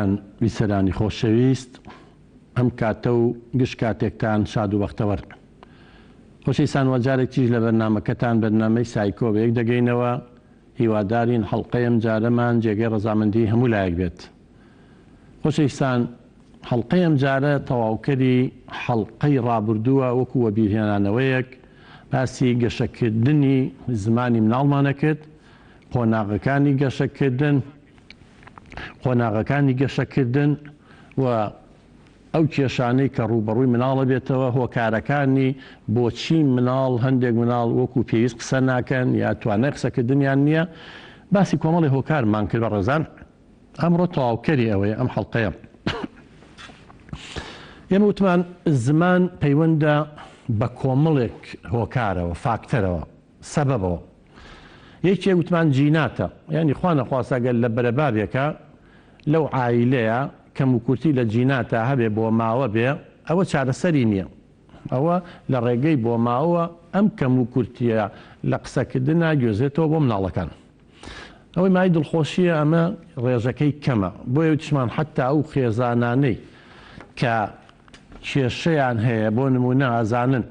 بەڕێزان بیسەرانی خۆشەویست ئەم کاتە و گشت کاتێکتان شاد و بەختەوەر. خۆشەویستان وە جارێک تریش لە بەرنامەکەتان بەرنامەی سایکۆ بەیەک دەگەینەوە هیوادارین حەڵقەی ئەم جارەمان جێگەی ڕەزامەندی هەموو لایەک بێت. خۆشەویستان حەڵقەی ئەم جارە تەواوکەری حەڵقەی ڕابردووە وەکو وەبیرهێنانەوەیەک باسی گەشەکردنی زمانی مناڵمان ئەکرد قۆناغەکانی گەشەکردن قۆناغەکانی گەشەکردن و ئەو کێشانەی کە ڕووبەڕووی مناڵ ئەبێتەوە، هۆکارەکانی بۆچی مناڵ هەندێک مناڵ وەکو پێویست قسە ناکەن یا توانای قسەکردنیان نییە، باسی کۆمەڵی هۆکارمان کرد بەڕێزان، ئەمڕۆ تەواوکەری ئەوەیە ئەم حەڵقەیە. ئێمە وتمان زمان پەیوەندە بە کۆمەڵێک هۆکارەوە، فاکتەرەوە، سەبەبەوە. یەکێک وتمان جیناتە، یانی خوا نەخواستە گەر لە بەرەبابێکا لەو عایلەیە کەموکورتی لە جیناتا هەبێ بۆماوە بێ ئەوە چارەسەری نیە ئەوە لە ڕێگەی بۆماوە ئەم کەموکورتیە لە قسەکردنا گوێزێتەوە بۆ مناڵەکان ئەوەی مای دڵخۆشیە ئەمە ڕێژەکەی کەمە بۆیە وتیشمان حەتا ئەو خێزانانەی کە کێشەیان هەیە بۆ نمونە ئەزانن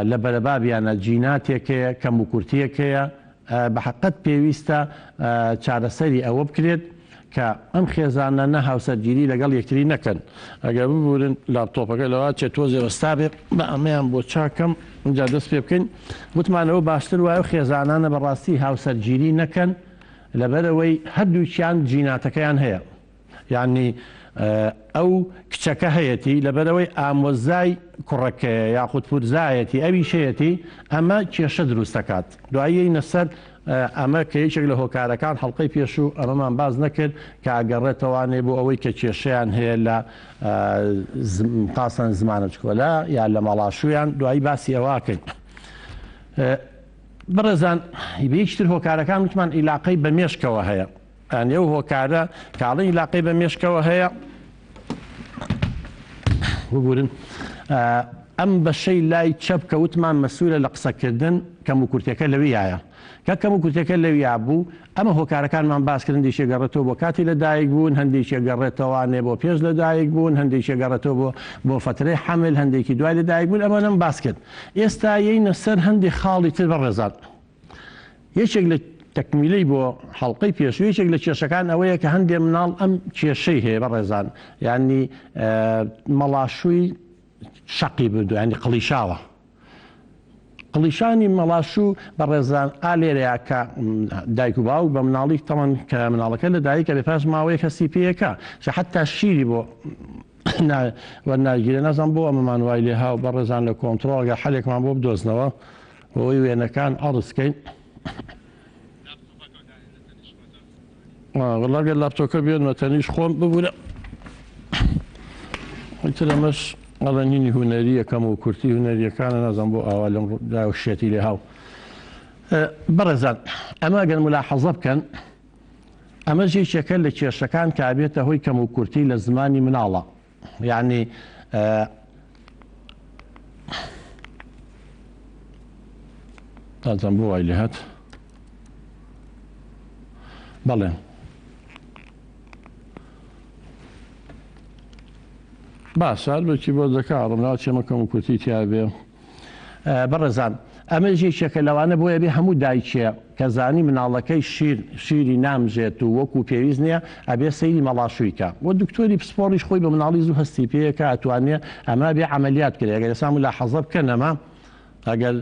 لە بەرەبابیانە جیناتێک هەیە، کەموکورتییەک هەیە، بە حەقەت پێویستە چارەسەری ئەوە بکرێت کە ئەم خێزانانە هاوسەرگیری لەگەڵ یەکتری نەکەن. ئەگەر ببورن لاپتۆپەکە لەوە چێت تۆزێ وەستابێ با ئەمەیان بۆ چاکەم ئینجا دەست پێ بکەین. وتمان ئەوە باشتر وایە ئەو خێزانانە بەڕاستی هاوسەرگیری نەکەن لەبەرئەوەی هەردووکیان جیناتەکەیان هەیە. یانی ئەو کچەکە هەیەتی لەبەرئەوەی ئامۆزای کوڕەکەیە یاخود پورزایەتی ئەویش هەیەتی ئەمە کێشە دروست دەکات دوایی یەینە سەر ئەمە کە یەکێک لە هۆکارەکان حەڵقەی پێشوو ئەمەمان باس نەکرد کە ئەگەڕێتەوانێ بۆ ئەوەی کە کێشەیان هەیە لە خاصەن زمانە چکۆلە یا لە مەڵاشویان دوایی باسی ئەوە کرد بەڕێزان یەکتر هۆکارەکان وتمان ئیلاقەی بە مێشکەوە هەیە یانی ئەو هۆکارە کە ئەڵێن ئیلاقەی بە مێشکەوە هەیە ببورن ئەم بەشەی لای چەپ کە وتمان مەسوولە لە قسەکردن کەم و کورتەکە لەویایە کە کەم و کورتەکە لەویا بوو ئەمە هۆکارەکانمان باس کردن دیشێ گەڕێتەوە بۆ کاتی لە دایک بوون هەندێکی گەڕێتەوانێ بۆ پێش لە دایک بوون هەندێکی گەڕێتەوە بۆ بۆ فترەی حەمل هەندێکی دوای لە دایک بوون ئەمانەم باس کرد ئێستا یەینە سەر هەندێک خاڵی تر بەڕێزان یەکێک لە تەکمیلەی بۆ حەڵقەی پێشوو یەکێک لە کێشەکان ئەوەیە کە هەندێ مناڵ ئەم کێشەی هەیە بەڕێزان یانی مەڵاشووی شەقی بردو ینی قڵیشاوە قڵیشانی مەڵاشوو بەڕێزان ئا لێرەیە کە دایک و باوک بە مناڵی تەمەن کە مناڵەکە لە دایکە بێ پاش ماوەیەک هەستی پێیەکە حتا شیری بۆ وەرناگیرێ نازانم بۆ ئەمەمان وای لێ هاو بەڕێزان لە کۆنتڕۆڵ گەر حەلێکمان بۆ بدۆزنەوە بۆی وێنەکان عەرز کەین وەڵا گەر لاپتۆکە بێنمە تەنیش خۆم ببورە ئیتر ئەمەش ئەڵێنینی هونەریە کەم و کورتی هونەریەکانە نازانم بۆ ئاوا لەم ڕووداو شێتی لێ هاو بەڕێزان ئەمە گەر ملاحەزە بکەن ئەمەش یەکێکە لە کێشەکان کە ئەبێتە هۆی کەموکورتی لە زمانی مناڵا یانی نازانم بۆ وای لێهات بەڵێ باشە هەر بە کیبۆردەکە ئەڕۆم ناوچێمە کەموکورتی تیا بێ بەڕێزان ئەمەش یەکێکە لەوانە بۆیە بێ هەموو دایکێ کە زانی مناڵەکەی شیر شیری نامژێت و وەکو پێویست نیە ئەبێ سەیری مەڵاشووی کا وە دکتۆری پسپۆڕیش خۆی بە مناڵی زوو هەستی پێیەکا ئەتوانێ ئەمە بێ عەمەلیات کرێ ئەگەر ئێستا مولاحەزە بکەن ئەمە ئەگەر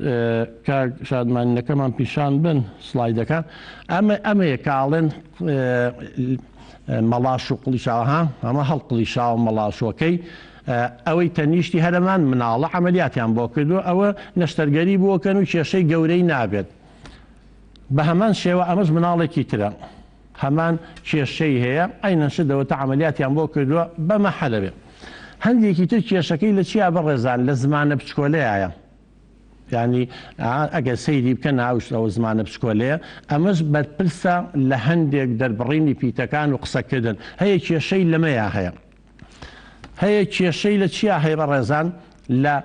کاک شادمانینەکەمان پیشان بن سڵایدەکان ئەمە ئەمەیە کە ئاڵێن مەڵاش و قڵیشاوە ها ئەمە هەڵقڵیشاوە مەڵاشوەکەی ئەوەی تەنیشتی هەرەمان مناڵە عەمەلیاتیان بۆ کردووە ئەوە نەشتەرگەری بۆ کەن و کێشەی گەورەی نابێت بە هەمان شێوە ئەمەش مناڵێکی ترە هەمان کێشەی هەیە عەینەن شت دەوەتە عەمەلیاتیان بۆ کردووە بەمە حەلەبێ هەندێکی تر کێشەکەی لە چیا بەڕێزان لە زمانە بچکۆلەیە یانی ئەگەر سەیری بکەن ئەوە زمانە بچکۆلەیە ئەمەش بەرپرسە لە هەندێک دەربڕینی پیتەکان و قسەکردن هەیە کێشەی لەمەیا هەیە هەیە کێشەی لە چیا هەیە بەڕێزان لە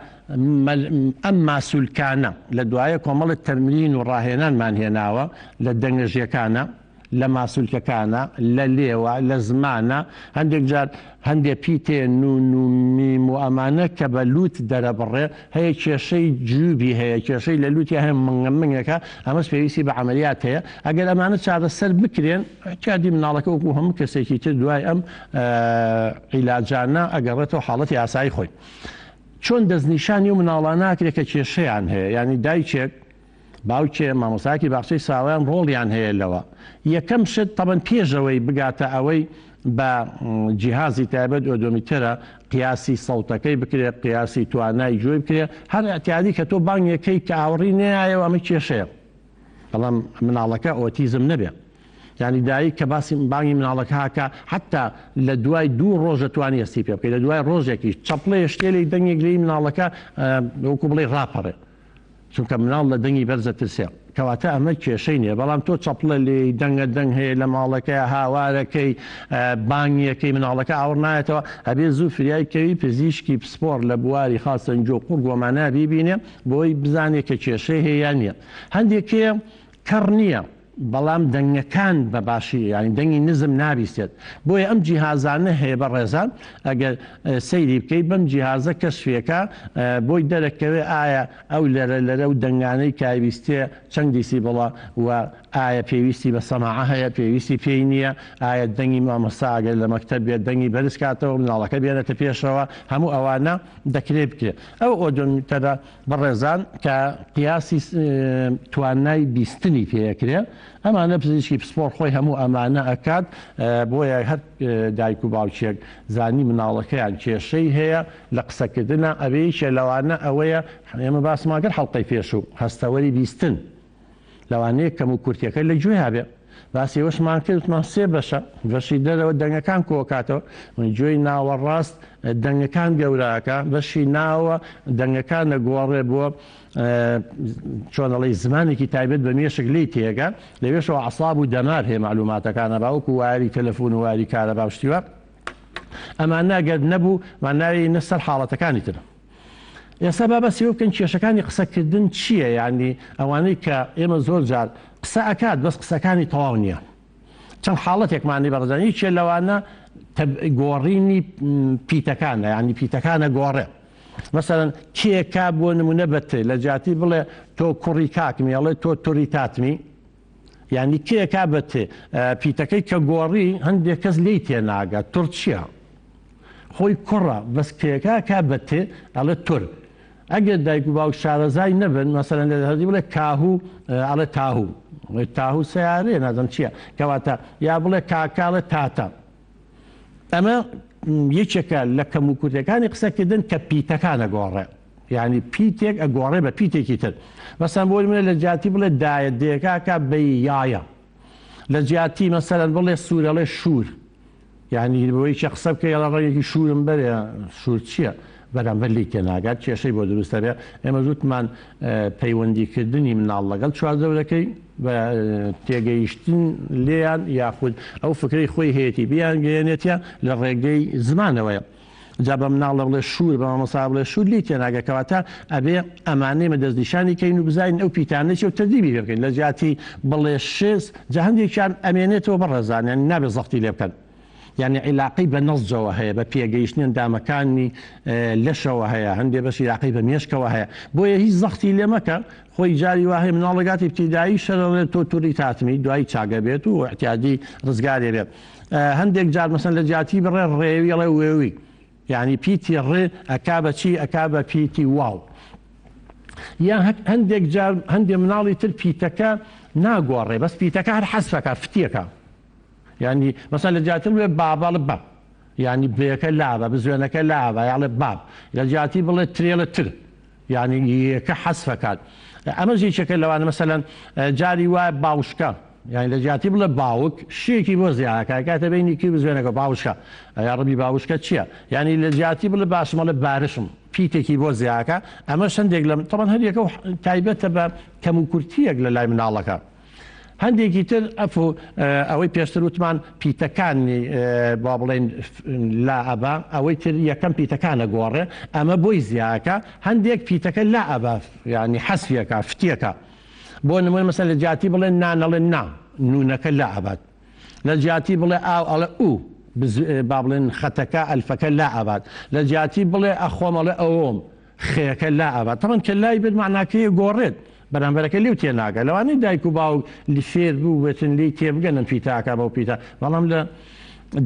ئەم ماسولکانە لە دوایە کۆمەڵێک تەمرین و ڕاهێنانمان هێناوە لە دەنگەژیەکانە. لە ماسولکەکانە، لە لێوە، لە زمانە، هەندێک جار هەندێ پیتێ نون و میم و ئەمانە کە بە لوت دەرەبڕێ هەیە کێشەی جیوبی هەیە کێشەی لە لوتیا هەیە منگە منگەکە ئەمەش پێویستی بە عەمەلیات هەیە ئەگەر ئەمانە چارەسەر بکرێن ئیعتیادی مناڵەکە وەکو هەموو کەسێکی تر دوای ئەم عیلاجانە ئەگەڕێتەوە حاڵەتی ئاسایی خۆی. چۆن دەستنیشانی ئەو مناڵانە ئەکرێ کە کێشەیان هەیە یانی دایکێک باوکێ مامۆستایەکی باخچەی ساوایان ڕۆڵیان هەیە لەوە یەکەم شت تەبەن پێش ئەوەی بگاتە ئەوەی بە جیهازی تایبەت ئۆدۆمیتەرە قیاسی سەوتەکەی بکرێ قیاسی توانای گوێی بکرێ هەر ئیعتیادی کە تۆ بانگێکەی کە ئاوڕی نەیایەوە ئەمە کێشەیە بەڵام مناڵەکە ئۆتیزم نەبێ یانی دایک کە باسی بانگی مناڵەکە ئەکا حەتا لە دوای دوو ڕۆژ ئەتوانی هەستی پێ بکەی لە دوای ڕۆژێکیش چەپڵەیە شتێ لێی دەنگێک لێی مناڵەکە وەکو بڵێی ڕاپەڕێ چونکە مناڵ لە دەنگی بەرز ئەترسێ کەواتە ئەمە کێشەی نیە بەڵام تۆ چەپڵە لێی دەنگە دەنگ هەیە لە ماڵەکەیا هاوارەکەی بانگیەکەی مناڵەکە ئاوڕ نایەتەوە ئەبێ زوو فریای کەوی پزیشکی پسپۆڕ لە بواری خاستن گوێ و قوڕگ وەمانە بیبینێ بۆی بزانێ کە کێشەی هەیە یان نیە هەندێک هەیە کەڕ نیە بەڵام دەنگەکان بە باشی یانی دەنگی نزم نابیستێت بۆیە ئەم جیهازانە هەیە بەڕێزان ئەگەر سەیری بکەی بەم جیهازە کەشفێکە بۆی دەرەکەوێ ئایا ئەو لەرە لەرە و دەنگانەی کایبیستێ چەند دیسیبڵە و ئایا پێویستی بە سەماعە هەیە پێویستی پێی نییە ئایا دەنگی مامۆستا ئەگەر لە مەکتەب بێت دەنگی بەرز کاتەوە مناڵەکە بێنێتە پێشەوە هەموو ئەوانە دەکرێ بکرێ ئەو ئۆدۆمیتەرە بەڕێزان کە قیاسی توانای بیستنی پێ ئەکرێ ئەمانە پزیشکی پسپۆڕ خۆی هەموو ئەمانە ئەکات بۆیە هەر دایک و باوکێک زانی مناڵەکەیان کێشەی هەیە لە قسەکردنا ئەبێ یەکێ لەوانە ئەوەیە ئێمە باسمان کرد حەڵقەی پێشوو هەستەوەری بیستن لەوانەیە کەموکورتیەکە لە گوێیا بێ. باسی ئەوەشمان کرد وتمان سێ بەشە، بەشی دەرەوە دەنگەکان کۆکاتەوە، گوێی ناوەڕاست دەنگەکان گەورەکا، بەشی ناوە دەنگەکان ئەگۆڕێ بۆ چۆن ئەڵێی زمانێکی تایبەت بە مێشک لێی تێگا، لەوێشەوە ئەعساب و دەمار هەیە مەعلوماتەکان ئەبا وەکو وایەری تەلەفون و وایەری کارەبا و شتی وا. ئەمانە گەر نەبوو ماناوی نە سەر حاڵەتەکانی تر. ئێستا با باسی ئەوە بکەین کێشەکانی قسەکردن چییە یانی ئەوانەی کە ئێمە زۆر جار قسە ئەکات بەس قسەکانی تەواو نییە چەند حاڵەتێکمان هەیە بەڕێزان یەکێ لەوانە گۆڕینی پیتەکانە یانی پیتەکانە گۆڕێ مەسەلەن کێ کا بۆ نمونە بە ت لە جیاتی بڵێ تۆ کوڕی کاکمی ئەڵێ تۆ توری تاتمی یانی کێ کا بە ت پیتەکەی کە گۆڕی هەندێک کەس لێی تێناگات تور چییە؟ خۆی کوڕە بەس کێکا کا بە ت ئەڵێ تور ئەگەر دایک و باوک شارەزای نەبن مەسەلەن لە هەردی بڵێ کاهو ئەڵێ تاهو تاهو سەیارەیە نازم چییە کەواتە یا بڵێ کاکا ئەڵێ تاتە ئەمە یەکێکە لە کەم و کورتەکانی قسەکردن کە پیتەکان ئەگۆڕێ یعنی پیتێک ئەگۆڕێ بە پیتێکی تر مەسەن بۆ منە لە جیاتی بڵێ دایە دێکاکە بە یایە لە جیاتی مەسەلەن بڵێ سوور ئەڵێ شوور یانی بۆ یەکێ قسە بکەی ئەڵێ ڕەنگێکی شوورم بەرێ شوور چییە؟ بەرامبەر لێی تێناگات کێشەی بۆ دروست دەبێ ئێمە وتمان پەیوەندیکردنی مناڵ لەگەڵ چواردەورەکەی بە تێگەیشتن لێیان یاخود ئەو فکرەی خۆی هەیەتی بیانگەیەنێتە لە ڕێگەی زمانەوەیە. جا بە مناڵە بڵێ شوور بە مامۆستا بڵێ شوور لێی تێناگە کەواتە ئەبێ ئەمانەی مە دەستنیشانی کەین و بزانین ئەو پیتانە چیە و تەدریبی پێ بکەین لە جیاتی بڵێ شز جا هەندێکیان ئەمێنێتەوە بەڕێزان یانی نابێ زەختی لێ بکەن یانی عیلاقەی بە نەزجەوە هەیە بە پێگەیشتنی ئەندامەکانی لەشەوە هەیە هەندێ بەش عیلاقەی بە مێشکەوە هەیە بۆیە هیچ زەختی لێ مەکە خۆی جاری وا هەیە مناڵ لەگاتی ابتدایی شەرەڵێ تۆ توری تاتمی دوایی چاگە بێت و اعتیادی ڕزگارێ بێت هەندێک جار مەسەن لە جیاتی بڕێ ڕێوی ئەڵێ وێوی یعنی پیتی ڕێ ئەکا بە چی ئەکا بە پیتی واو یا هەندێک جار هەندێک مناڵی تر پیتەکە ناگۆڕێ بەس پیتەکە هەر حەسفەکە فتیەکە یعنی مەسەن لە جیاتی بڵێ بابەڵ بە یعنی بێکە لابە بزوێنەکە لابە یاڵێ باب لە جیاتی بڵێ ترێڵە تر یانی یەکە حەزف ئەکات ئەمەش یەکێکە لەوانە مەسەلەن جاری وایە باوشکە یانی لە جیاتی بڵێ باوک شێکی بۆ زیاکە کاتە بینی کی بزوێنەکە باوشکە یا ڕبی باوشکە چییە یانی لە جیاتی بڵێ باشم ئەڵێ بارشم پیتێکی بۆ زیاکە ئەمەش هەندێک لەم تەبەن هەریەکە و تایبەتە بە کەم و کورتیەک لە لای مناڵەکە هەندێکی تر ئەفو ئەوەی پێشتر وتمان پیتەکانی با بڵێین لا ئەبا ئەوەی تر یەکەم پیتەکان ئەگۆڕێ ئەمە بۆی زیاکە هەندێک پیتەکە لا ئەبا یعنی حەسفیەکە فتیەکە بۆ نمونە مەسەلەن لە جیاتی بڵێن نان ئەڵێن نا. نوونەکە لا ئەبات. لە جیاتی بڵێ ئاو ئەڵێ ئو، با بڵێن خەتەکە، ئەلفەکە لا ئەبات. لە جیاتی بڵێ ئەخۆم ئەڵێ ئەوۆم، خێکە لا ئەبات. تەبعەن کە لای برد مەعناکەی ئەگۆڕێت. بەرامبەرەکە لێو تێناگا. لەوانەیە دایک و باوک فێر بووبێتن لێی تێبگەن ئەم پیتە ئەکا بەو پیتە، بەڵام لە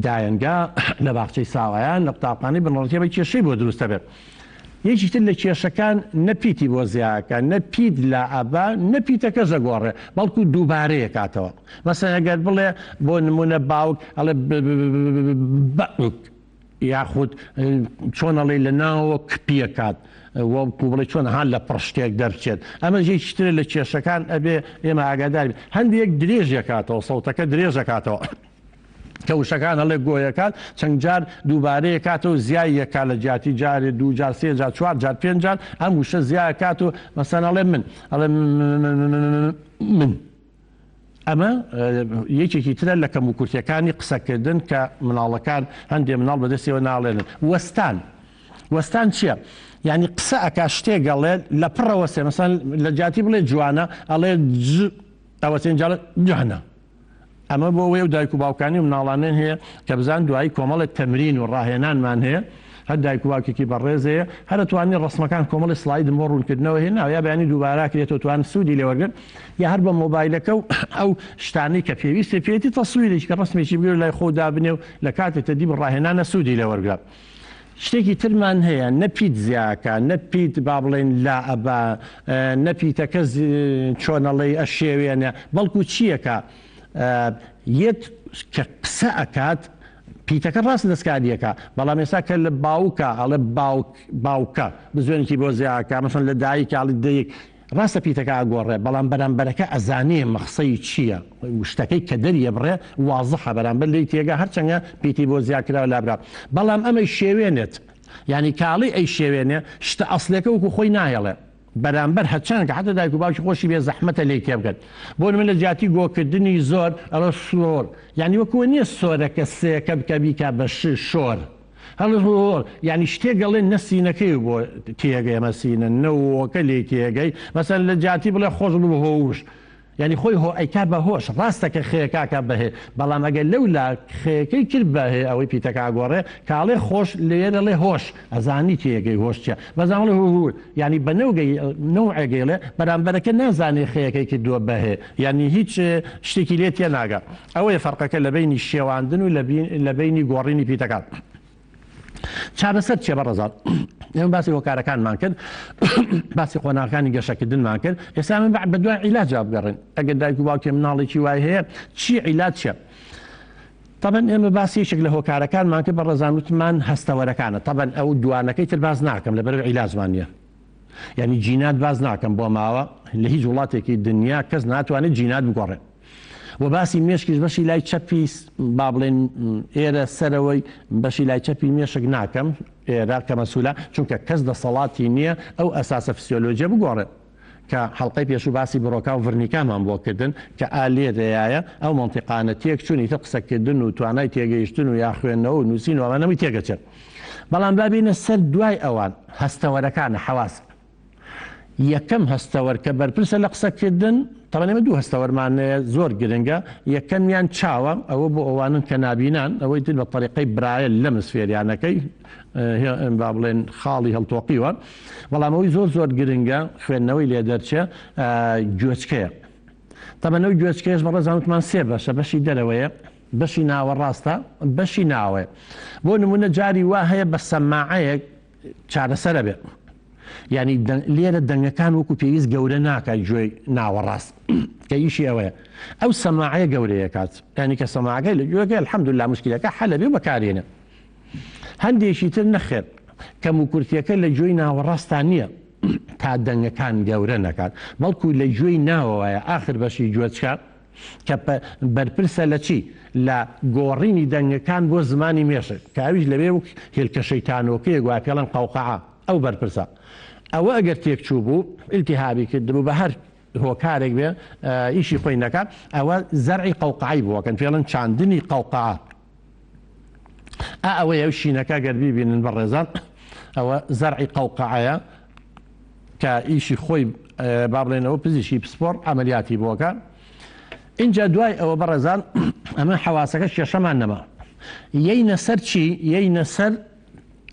دایەنگا، لە باخچەی ساوایان، لە قوتابخانەی بنەڕەتی ئەمە کێشەی بۆ دروست ئەبێت. یەکی تر لە کێشەکان نە پیتی بۆ زیاکا، نە پیت لا ئەبا، نە پیتەکەش ئەگۆڕێ، بەڵکو دووبارەی ئەکاتەوە. مەسەلەن ئەگەر بڵێ بۆ نموونە باوک ئەڵێ بەک یاخود چۆن ئەڵێ لە ناوەوە کپی ئەکات وەکو بڵێ چۆن ها لە پڕ شتێک دەرچێت. ئەمەش یەکی ترە لە کێشەکان ئەبێ ئێمە ئاگادار بین. هەندێک درێژ ئەکاتەوە، سەوتەکە درێژ ئەکاتەوە. کە وشەکان ئەڵێ گۆیەکات چەند جار دووبارەیە کاتەوە زیای یەکا لە جیاتی جارێ دوو جار سێ جار چوار جار پێنج جار ئەم وشە زیای کات و مەسەن ئەڵێ من ئەڵێ من ئەمە یەکێکی ترە لە کەم و کورتەکانی قسەکردن کە مناڵەکان هەندێ مناڵ بەدەستیەوە ناڵێنن. وەستان وەستان چییە؟ یعنی قسە ئەکا شتێک ئەڵێ لە پڕەوە سێ مەسەن لە جیاتی بڵێ جوانە ئەڵێ ج ئەوەسێن جاڵێ جوانە. ئەمە بۆ ئەوەی ئەو دایک و باوکانی و مناڵانەن هەیە کە بزان دوایی کۆمەڵێک تەمرین و ڕاهێنانمان هەیە هەر دایک و باوکێکی بەڕێز هەیە هەر ئەتوانی ڕەسمەکان کۆمەڵی سڵایدم بۆ ڕوونکردنەوە هێناوە یا بەیانی دووبارە کرێتەوە توان سوودی لێ وەرگرن یا هەر بە مۆبایلەکە و ئەو شتانەی کە پێویستە پێیەتی تەسویرێکی کە ڕەسمێکی بگرە لای خۆو دابنێ و لە کاتی تەدریب و ڕاهێنانە سوودی لێ وەرگرە. شتێکی ترمان هەیە نە پیت زیاکا نە پیت با بڵێین لا ئەبا نە پیتەکە چۆن ئەڵێی ئەشێوێنێ بەڵکو چیەکا یەت کە قسە ئەکات پیتەکە ڕاست دەستکاریەکە بەڵام ئێستا کە لە باوکە ئەڵێ باوک باوکە بزوێنێکی بۆ زیاکە مەسەن لە دایکە ئەڵێ دەیک ڕاستە پیتەکە ئەگۆڕێ بەڵام بەرامبەرەکە ئەزانێ مەخسەی چیە شتەکەی کە دەریەبڕێ وازحە بەرامبەر لێی تێگا هەرچەنگە پیتی بۆ زیا کراوە لابرا بەڵام ئەمەی شێوێنێت یانی کاڵی ئەیشێوێنێ شتە ئەسڵیەکە وەکو خۆی ناهێڵێ بەرامبەر هەرچەنگە حەتا دایک و باوکی خۆشی بێ زەحمەتە لێی تێبگەن بۆ نمونە لە جیاتی گۆکردنی زۆر ئەڵێ سۆر یانی وەکو نیە سۆرەکە سێکە بکە بیکا بە ش شۆر هەڵ یانی شتێک ئەڵێ نە سینەکەی بۆ تێگەی ئەمە سینە نە وۆکە لێی تێگەی مەسەن لە جیاتی بڵێ خۆش بڵێ هۆوش یانی خۆی هۆ ئەیکا بە هۆش ڕاستە کە خێکا کە بە هێ بەڵام ئەگەر لەو لا خێکەی کرد بە هێ ئەوەی پیتەکە ئەگۆڕێ کاڵێ خۆش لێرە ڵێ هۆش ئەزانی تێگەی هۆش چیە بەس ئەڵێ هو هو یانی بە نەوگەی نەوعێگەی ڵێ بەرامبەرەکە نازانێ خێکەی کردووە بە هێ یانی هیچ شتێکی لێ تێناگا ئەوەیە فەرقەکە لە بەینی شێواندن و لە بەینی گۆڕینی پیتەکان. چارەسەر چیە بەڕێزان؟ ئێمە باسی هۆکارەکانمان کرد، باسی قۆناغەکانی گەشەکردنمان کرد، ئێستا من بە دوای عیلاجا بگەڕێن. ئەگەر دایک و باوکێ مناڵێکی وای هەیە چی عیلاج چیە؟ تەبەن ئێمە باسی یەکێک لە هۆکارەکانمان کرد بەڕێزان وتمان هەستەوەرەکانە تەبەن ئەو دوانەکەی تر باس ناکەم لەبەر عیلاجمان نییە. یانی جینات باس ناکەم بۆ ماوە لە هیچ وڵاتێکی دنیا کەس ناتوانێت جینات بگۆڕێت و باسی مێشکیش بەشی لای چەپی با بڵێن ئێرە سەرەوەی بەشی لای چەپی مێشک ناکەم ئێرە کە مەسولە چونکە کەس دەسەڵاتی نییە ئەو ئەساسە فسیۆلۆجیە بگۆڕێت کە حەڵقەی پێشوو باسی برۆکا و ڤرنیکامان بۆ کردن کە ئا لێرەیایە ئەو مەنتیقانە تێک چوون ئیتر قسەکردن و توانای تێگەیشتن و یا خوێندنەوە و نووسین و ئەمانە هەمووی تێکەچێت بەڵام با بێینە سەر دوای ئەوان هەستەوەرەکانە، حەواس. یەکەم هەستەوەر کە بەرپرسە لە قسەکردن، تەبعەن ئێمە دوو هەستەوەرمان هەیە زۆر گرنگە، یەکەمیان چاوە، ئەوە بۆ ئەوانەن کە نابینان، ئەوەی تر بە تەریقەی برایل لەمس فێریانەکەی، با بڵێن خاڵی هەڵتۆقیوە، بەڵام ئەوەی زۆر زۆر گرنگە خوێندنەوەی لێ دەرچێ گوێچکەیە. تەبعەن ئەو گوێچکەیەش بەڕێزان وتمان سێ بەشە، بەشی دەرەوەیە، بەشی ناوەڕاستە بەشی ناوەیە بۆ نمونە جاری وا هەیە بە سەماعەیەک چارەسەرە بێ یعنی لێرە دەنگەکان وەکو پێویست گەورە ناکە گوێی ناوەڕاست کە ئیشی ئەوەیە ئەو سەماعەیە گەورەیە کات ینی کە سەماعەکەی لە گوێەکە الحمدلله مشکلەکە حەلە بێ بەکارێنە هەندێکی تر نەخێر کەم و کورتیەکە لە گوێی ناوەڕاستان نییە تا دەنگەکان گەورە نەکات بەڵکو لە گوێی ناوەوەیە ئاخر بەشی گوێچکە کە بەرپرسە لە چی؟ لە گۆڕینی دەنگەکان بۆ زمانی مێشک، کە ئەویش لەوێ وەک هێلکە شەیتانۆکەیەک وایە پێڵێن قەوقەعە، ئەو بەرپرسە. ئەوە ئەگەر تێکچووبوو، ئیلتیهابی کردبوو، بە هەر هۆکارێک بێ ئیشی خۆی نەکا، ئەوە زەرعی قەوقەعەی بۆ ئەکەن، پێڵێن چاندنی قەوقەعە. ئا ئەوەیە ئەو شینەکە گەر بیبینن بەڕێزان، ئەوە زەرعی قەوقەعەیە کە ئیشی خۆی با بڵێنەوە پزیشکی پسپۆڕ عەمەلیاتی بۆ ئەکا. ئینجا دوای ئەوە بەڕێزان ئەمە حەواسەکە کێشەمان نەما یەینە سەر چی؟ یەینە سەر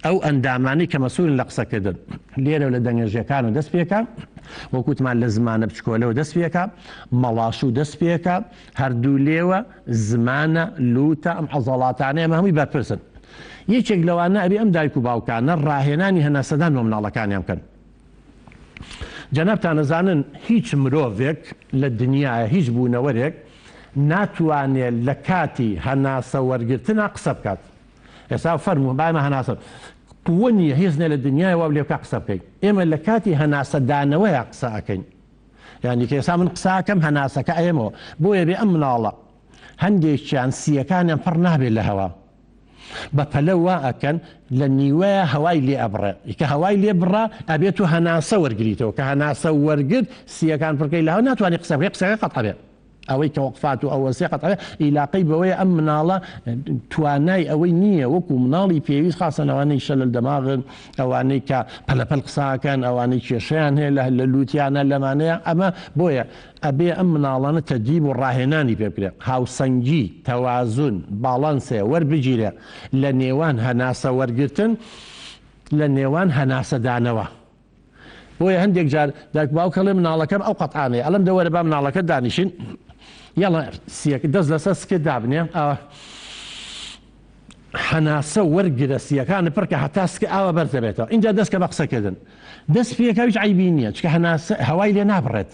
ئەو ئەندامانەی کە مەسوولن لە قسەکردن. لێرەوە لە دەنگەژێکانەوە دەست پێکا، وەک وتمان لە زمانە بچکۆلەوە دەست پێکا، مەڵاشوو دەست پێکا، هەردوو لێوە، زمانە، لووتە، ئەم عەزەڵاتانەی ئەمە هەمووی بەرپرسن. یەکێک لەوانە ئەبێ ئەم دایک و باوکانە ڕاهێنانی هەناسەدان بۆ مناڵەکانیان بکەن. جەنابتان ئەزانن هیچ مرۆڤێک لە دنیایا هیچ بوونەوەرێک ناتوانێ لە کاتی هەناسە وەرگرتنا قسە بکات. ئێستا فەرموو با ئێمە هەناسە قووە نییە هیچ نیە لە دنیای وا لێ بکا قسە بکەین. ئێمە لە کاتی هەناسە دانەوەیا قسە ئەکەین. یانی کە ئێستا من قسە ئەکەم هەناسەکە ئەیەمەوە. بۆیە بێ ئەم مناڵە هەندێکیان سییەکانیان پڕ نابێت لە هەوا. بە پەلە وا ئەکەن لە نیوەیا هەوای لێ ئەبڕێ. کە هەوای لێ بڕا ئەبێ تۆ هەناسە وەرگریتەوە. کە هەناسە وەرگرت سییەکان پڕکەی لە هەوا ناتوانی قسە بکەی قسەکە قەتع ئەبێ. ئەوەی کە وەقفات و ئەوەسێ قەتعە ئیلاقەی بەوەیە ئەم مناڵە توانای ئەوەی نییە وەکو مناڵی پێویست خاصەن ئەوانەی شەلەل دەماغن ئەوانەی کە پەلەپەل قساکەن ئەوانەی کێشەیان هەیە لە لە لوتیانە لەمانەیە ئەمە بۆیە ئەبێ ئەم مناڵانە تەدریب و ڕاهێنانی پێ بکرێ هاوسەنگی تەوازن باڵانسێ وەربگیرێ لە نێوان هەناسە وەرگرتن لە نێوان هەناسەدانەوە. بۆیە هەندێک جار دایک باوک ئەڵێ مناڵەکەم ئەو قەتعانەیە ئەڵێم دە وەرە با مناڵەکەت دانیشین یاڵا سیەک دەست لەسەر سکت دابنێ ئاوا هەناسە وەرگرە سیەکانت پڕکە هەتا سکە ئاوا بەرز دەبێتەوە ئینجا دەست کە بە قسەکردن دەست پێکە هیچ عەیبی نییە چکە هەناسە هەوای لێ نابڕێت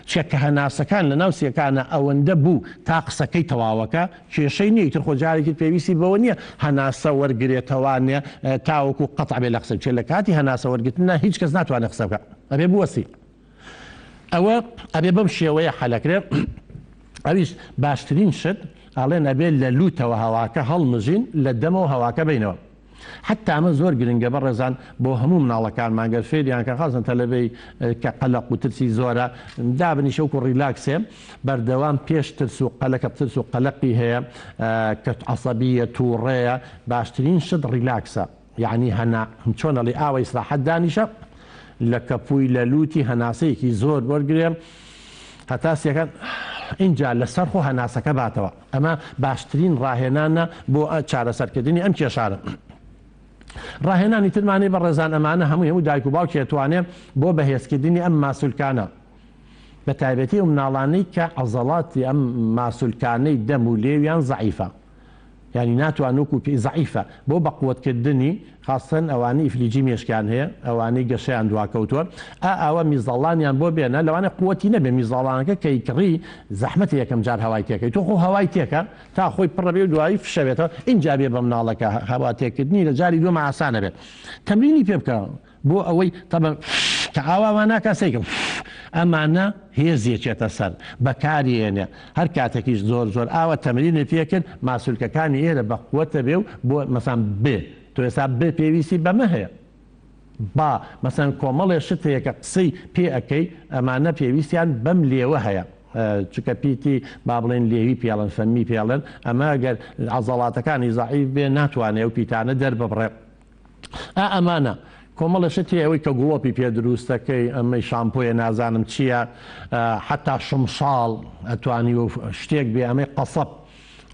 چونکە کە هەناسەکان لە ناو سیەکانا ئەوەندە بوو تا قسەکەی تەواوەکە کێشەی نیە ئیتر خۆ جارێکی تر پێویستی بەوە نیە هەناسە وەرگرێتەوانێ تاوەکو قەتع بێ لە قسە چونکە لە کاتی هەناسە وەرگرتنا هیچ کەس ناتوانێ قسە بکا ئەبێ بوەستی ئەوە ئەبێ بەم شێوەیە حەلەکرێ ئەویش باشترین شت ئەڵێن ئەبێ لە لوتەوە هەواکە هەڵمژین لە دەمەوە هەواکە بینەوە. حەتتا ئەمە زۆر گرنگە بەڕێزان بۆ هەموو مناڵەکانمان گەر فێریان کەن خاصەن تەلەبەی کە قەلەق و ترسی زۆرە دابنیشە وەکو ڕیلاکسێ بەردەوام پێش ترس و قەلەکە ترس و قەلەقی هەیە کە عەسەبیە توڕەیە باشترین شت ڕیلاکسە یعنی هەنا چۆن ئەڵێ ئاوە ئیسراحەت دانیشە لە کەپووی لە لووتی هەناسەیەکی زۆر وەرگرێ هەتا سیەکان ئینجا لەسەر خۆ هەناسەکە باتەوە. ئەمە باشترین ڕاهێنانە بۆ چارەسەرکردنی ئەم کێشانە. ڕاهێنانی ترمانەی بەڕێزان ئەمانە هەمووی هەموو دایک و باوکی ئەتوانێ بۆ بەهێزکردنی ئەم ماسولکانە بە تایبەتی ئەو مناڵانەی کە عەزەڵاتی ئەم ماسولکانەی دەم و لێویان زەعیفە یانی ناتوان وەکو پێی زەعیفە بۆ بەقوەت کردنی خاستەن ئەوانەی ئیفلیجی مێشکیان هەیە ئەوانەی گەشەیان دواکەوتوە ئا ئاوا میزەڵانیان بۆ بێنە لەوانەیە قوەتی نەبێ میزەڵانەکە کە ئەیکڕی زەحمەتە یەکەم جار هەوای تێکەی تۆ خۆ هەوای تێکە تا خۆی پڕ ئەبێ و دوایی فشە بێتەوە ئینجا بێ بە مناڵەکە هەوا تێکردنی لە جاری دووەم ئاسان ئەبێت تەمرینی پێ بکە بۆ ئەوەی تەبعەن کە ئاوا وا ناکا سەیرکە ئەمانە هێزی ئەچێتە سەر بەکاری ئێنێ هەر کاتێکیش زۆر زۆر ئاوا تەمرینت پێ کرد ماسولکەکانی ئێرە بە قوەتە بێ و بۆ مەسان ب تۆ ئێستا ب پێویستی بەمە هەیە با مەسەن کۆمەڵێ شت هەیە کە قسەی پێ ئەکەی ئەمانە پێویستیان بەم لێوە هەیە چونکە پیتی با بڵێن لێوی پێڵن فەمی پێڵن ئەمە گەر عەزەڵاتەکانی زەعیف بێ ناتوانێ ئەو پیتانە دەرببڕێ ئا ئەمانە کۆمەڵێ شت هەیە ئەوەی کە گڵۆپی پێ دروستەکەی ئەمەی شامپۆیە نازانم چییە حەتا شمشاڵ ئەتوانی شتێک بێ ئەمەی قەسەب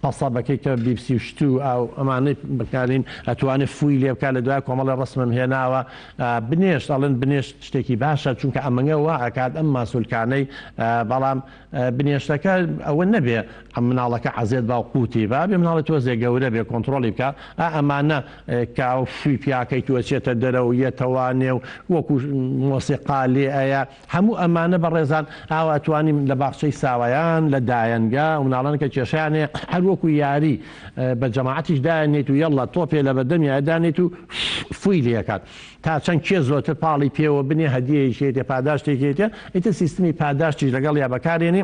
قەسەبەکەی کە بیپسی و شت و ئاو ئەمانەی بکارین ئەتوانێ فووی لێ بکات لە دوای کۆمەڵێ ڕەسمم هێناوە بنێشت ئەڵێن بنێشت شتێکی باشە چونکە ئەمەنگە وا ئەکات ئەم ماسولکانەی بەڵام بنێشتەکە ئەوە نەبێ مناڵەکە عەزێت با و قوتی با بێ مناڵی تۆزێ گەورە بێ کۆنتڕۆڵی بکا ئا ئەمانە کە ئەو فوی پیاکەی تو ئەچێتە دەرەوە یەتەوە نێو وەکو مۆسیقا لێ ئەیا هەموو ئەمانە بەڕێزان ئاوا ئەتوانیم لە باخچەی ساوایان لە دایەنگا ئەو مناڵانە کە کێشەیان هەیە هەر وەکو یاری بە جەماعەتیش دایەنێیت و یەڵا تۆپێ لە بەردەمیا دانێیت و فوی لێ ئەکات تا چەند کێ زۆرتر پاڵی پێوە بنێ هەدیەیەکی هەیتێ پاداشتێکی هەیتێ ئیتر سیستمی پاداشتیش لەگەڵیا بەکارێنی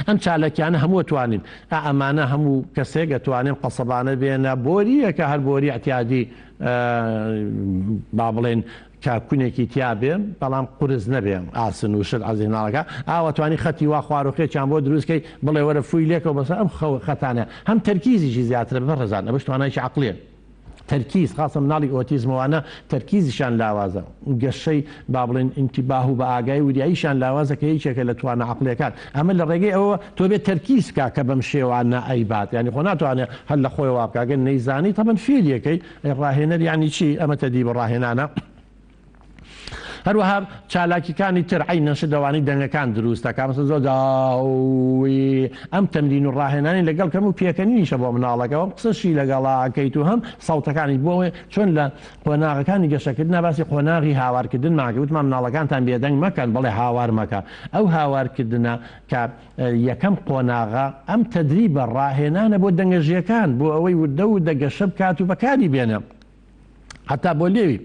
ئەم چاالکیانە هەموو ئەتوانین ئا ئەمانە هەموو کەسێک ئەتوانێن قەسەبانە بێنە بۆریەکە هەر بۆری ئەتیادی با بڵێن کە کونێکی تیا بێ بەڵام قورس نەبێ ئاسن و شت عەزیز ناڵەکە ئاوا توانی خەتی وا خواروخێکیان بۆ دروست کەی بڵێ وەرە فووی لێکەوە بەسەر ئەم خەتانە هەم تەرکیزیشی زیاترە بەڕێزان ئەمەش توانایەکی عەقڵیە. تەرکیز، خاسە مناڵی ئۆتیزم ئەوانە تەرکیزیشان لاوازە، گەشەی با بڵێین ئینتیباه و بە ئاگایی وریاییشان لاوازە کە یەکێکە لە توانا عەقڵیەکان، ئەمە لە ڕێگەی ئەوەوە تۆ بێ تەرکیز بکا کە بەم شێوانە ئەیبات، یانی خۆ ناتوانێ هەر لە خۆیەوە وا بکا، گەر نەیزانی تەبەن فێری ئەکەی، ئەی ڕاهێنەر یانی چی؟ ئەمە تەدریب و ڕاهێنانە. هەروەها چالاکیکانی تر عەینەن شت لەوانەی دەنگەکان دروست دەکات مەسەلەن زۆر جار ئەم تەمرین و ڕاهێنانی لەگەڵ کەم و پێکەنینیشە بۆ مناڵەکە هەم قسەشی لەگەڵا ئەکەیت و هەم سەوتەکانی بۆ ئەوەی چۆن لە قۆناغەکانی گەشەکردنا باسی قۆناغی هاوارکردنمان کرد وتمان مناڵەکانتان بێدەنگ مەکەن بەڵێ هاوار مەکە ئەو هاوارکردنە کە یەکەم قۆناغە ئەم تەدریبە ڕاهێنانە بۆ دەنگە ژێکان بۆ ئەوەی وردە وردە گەشە بکات و بەکاری بێنێ. هەتا بۆ لێوی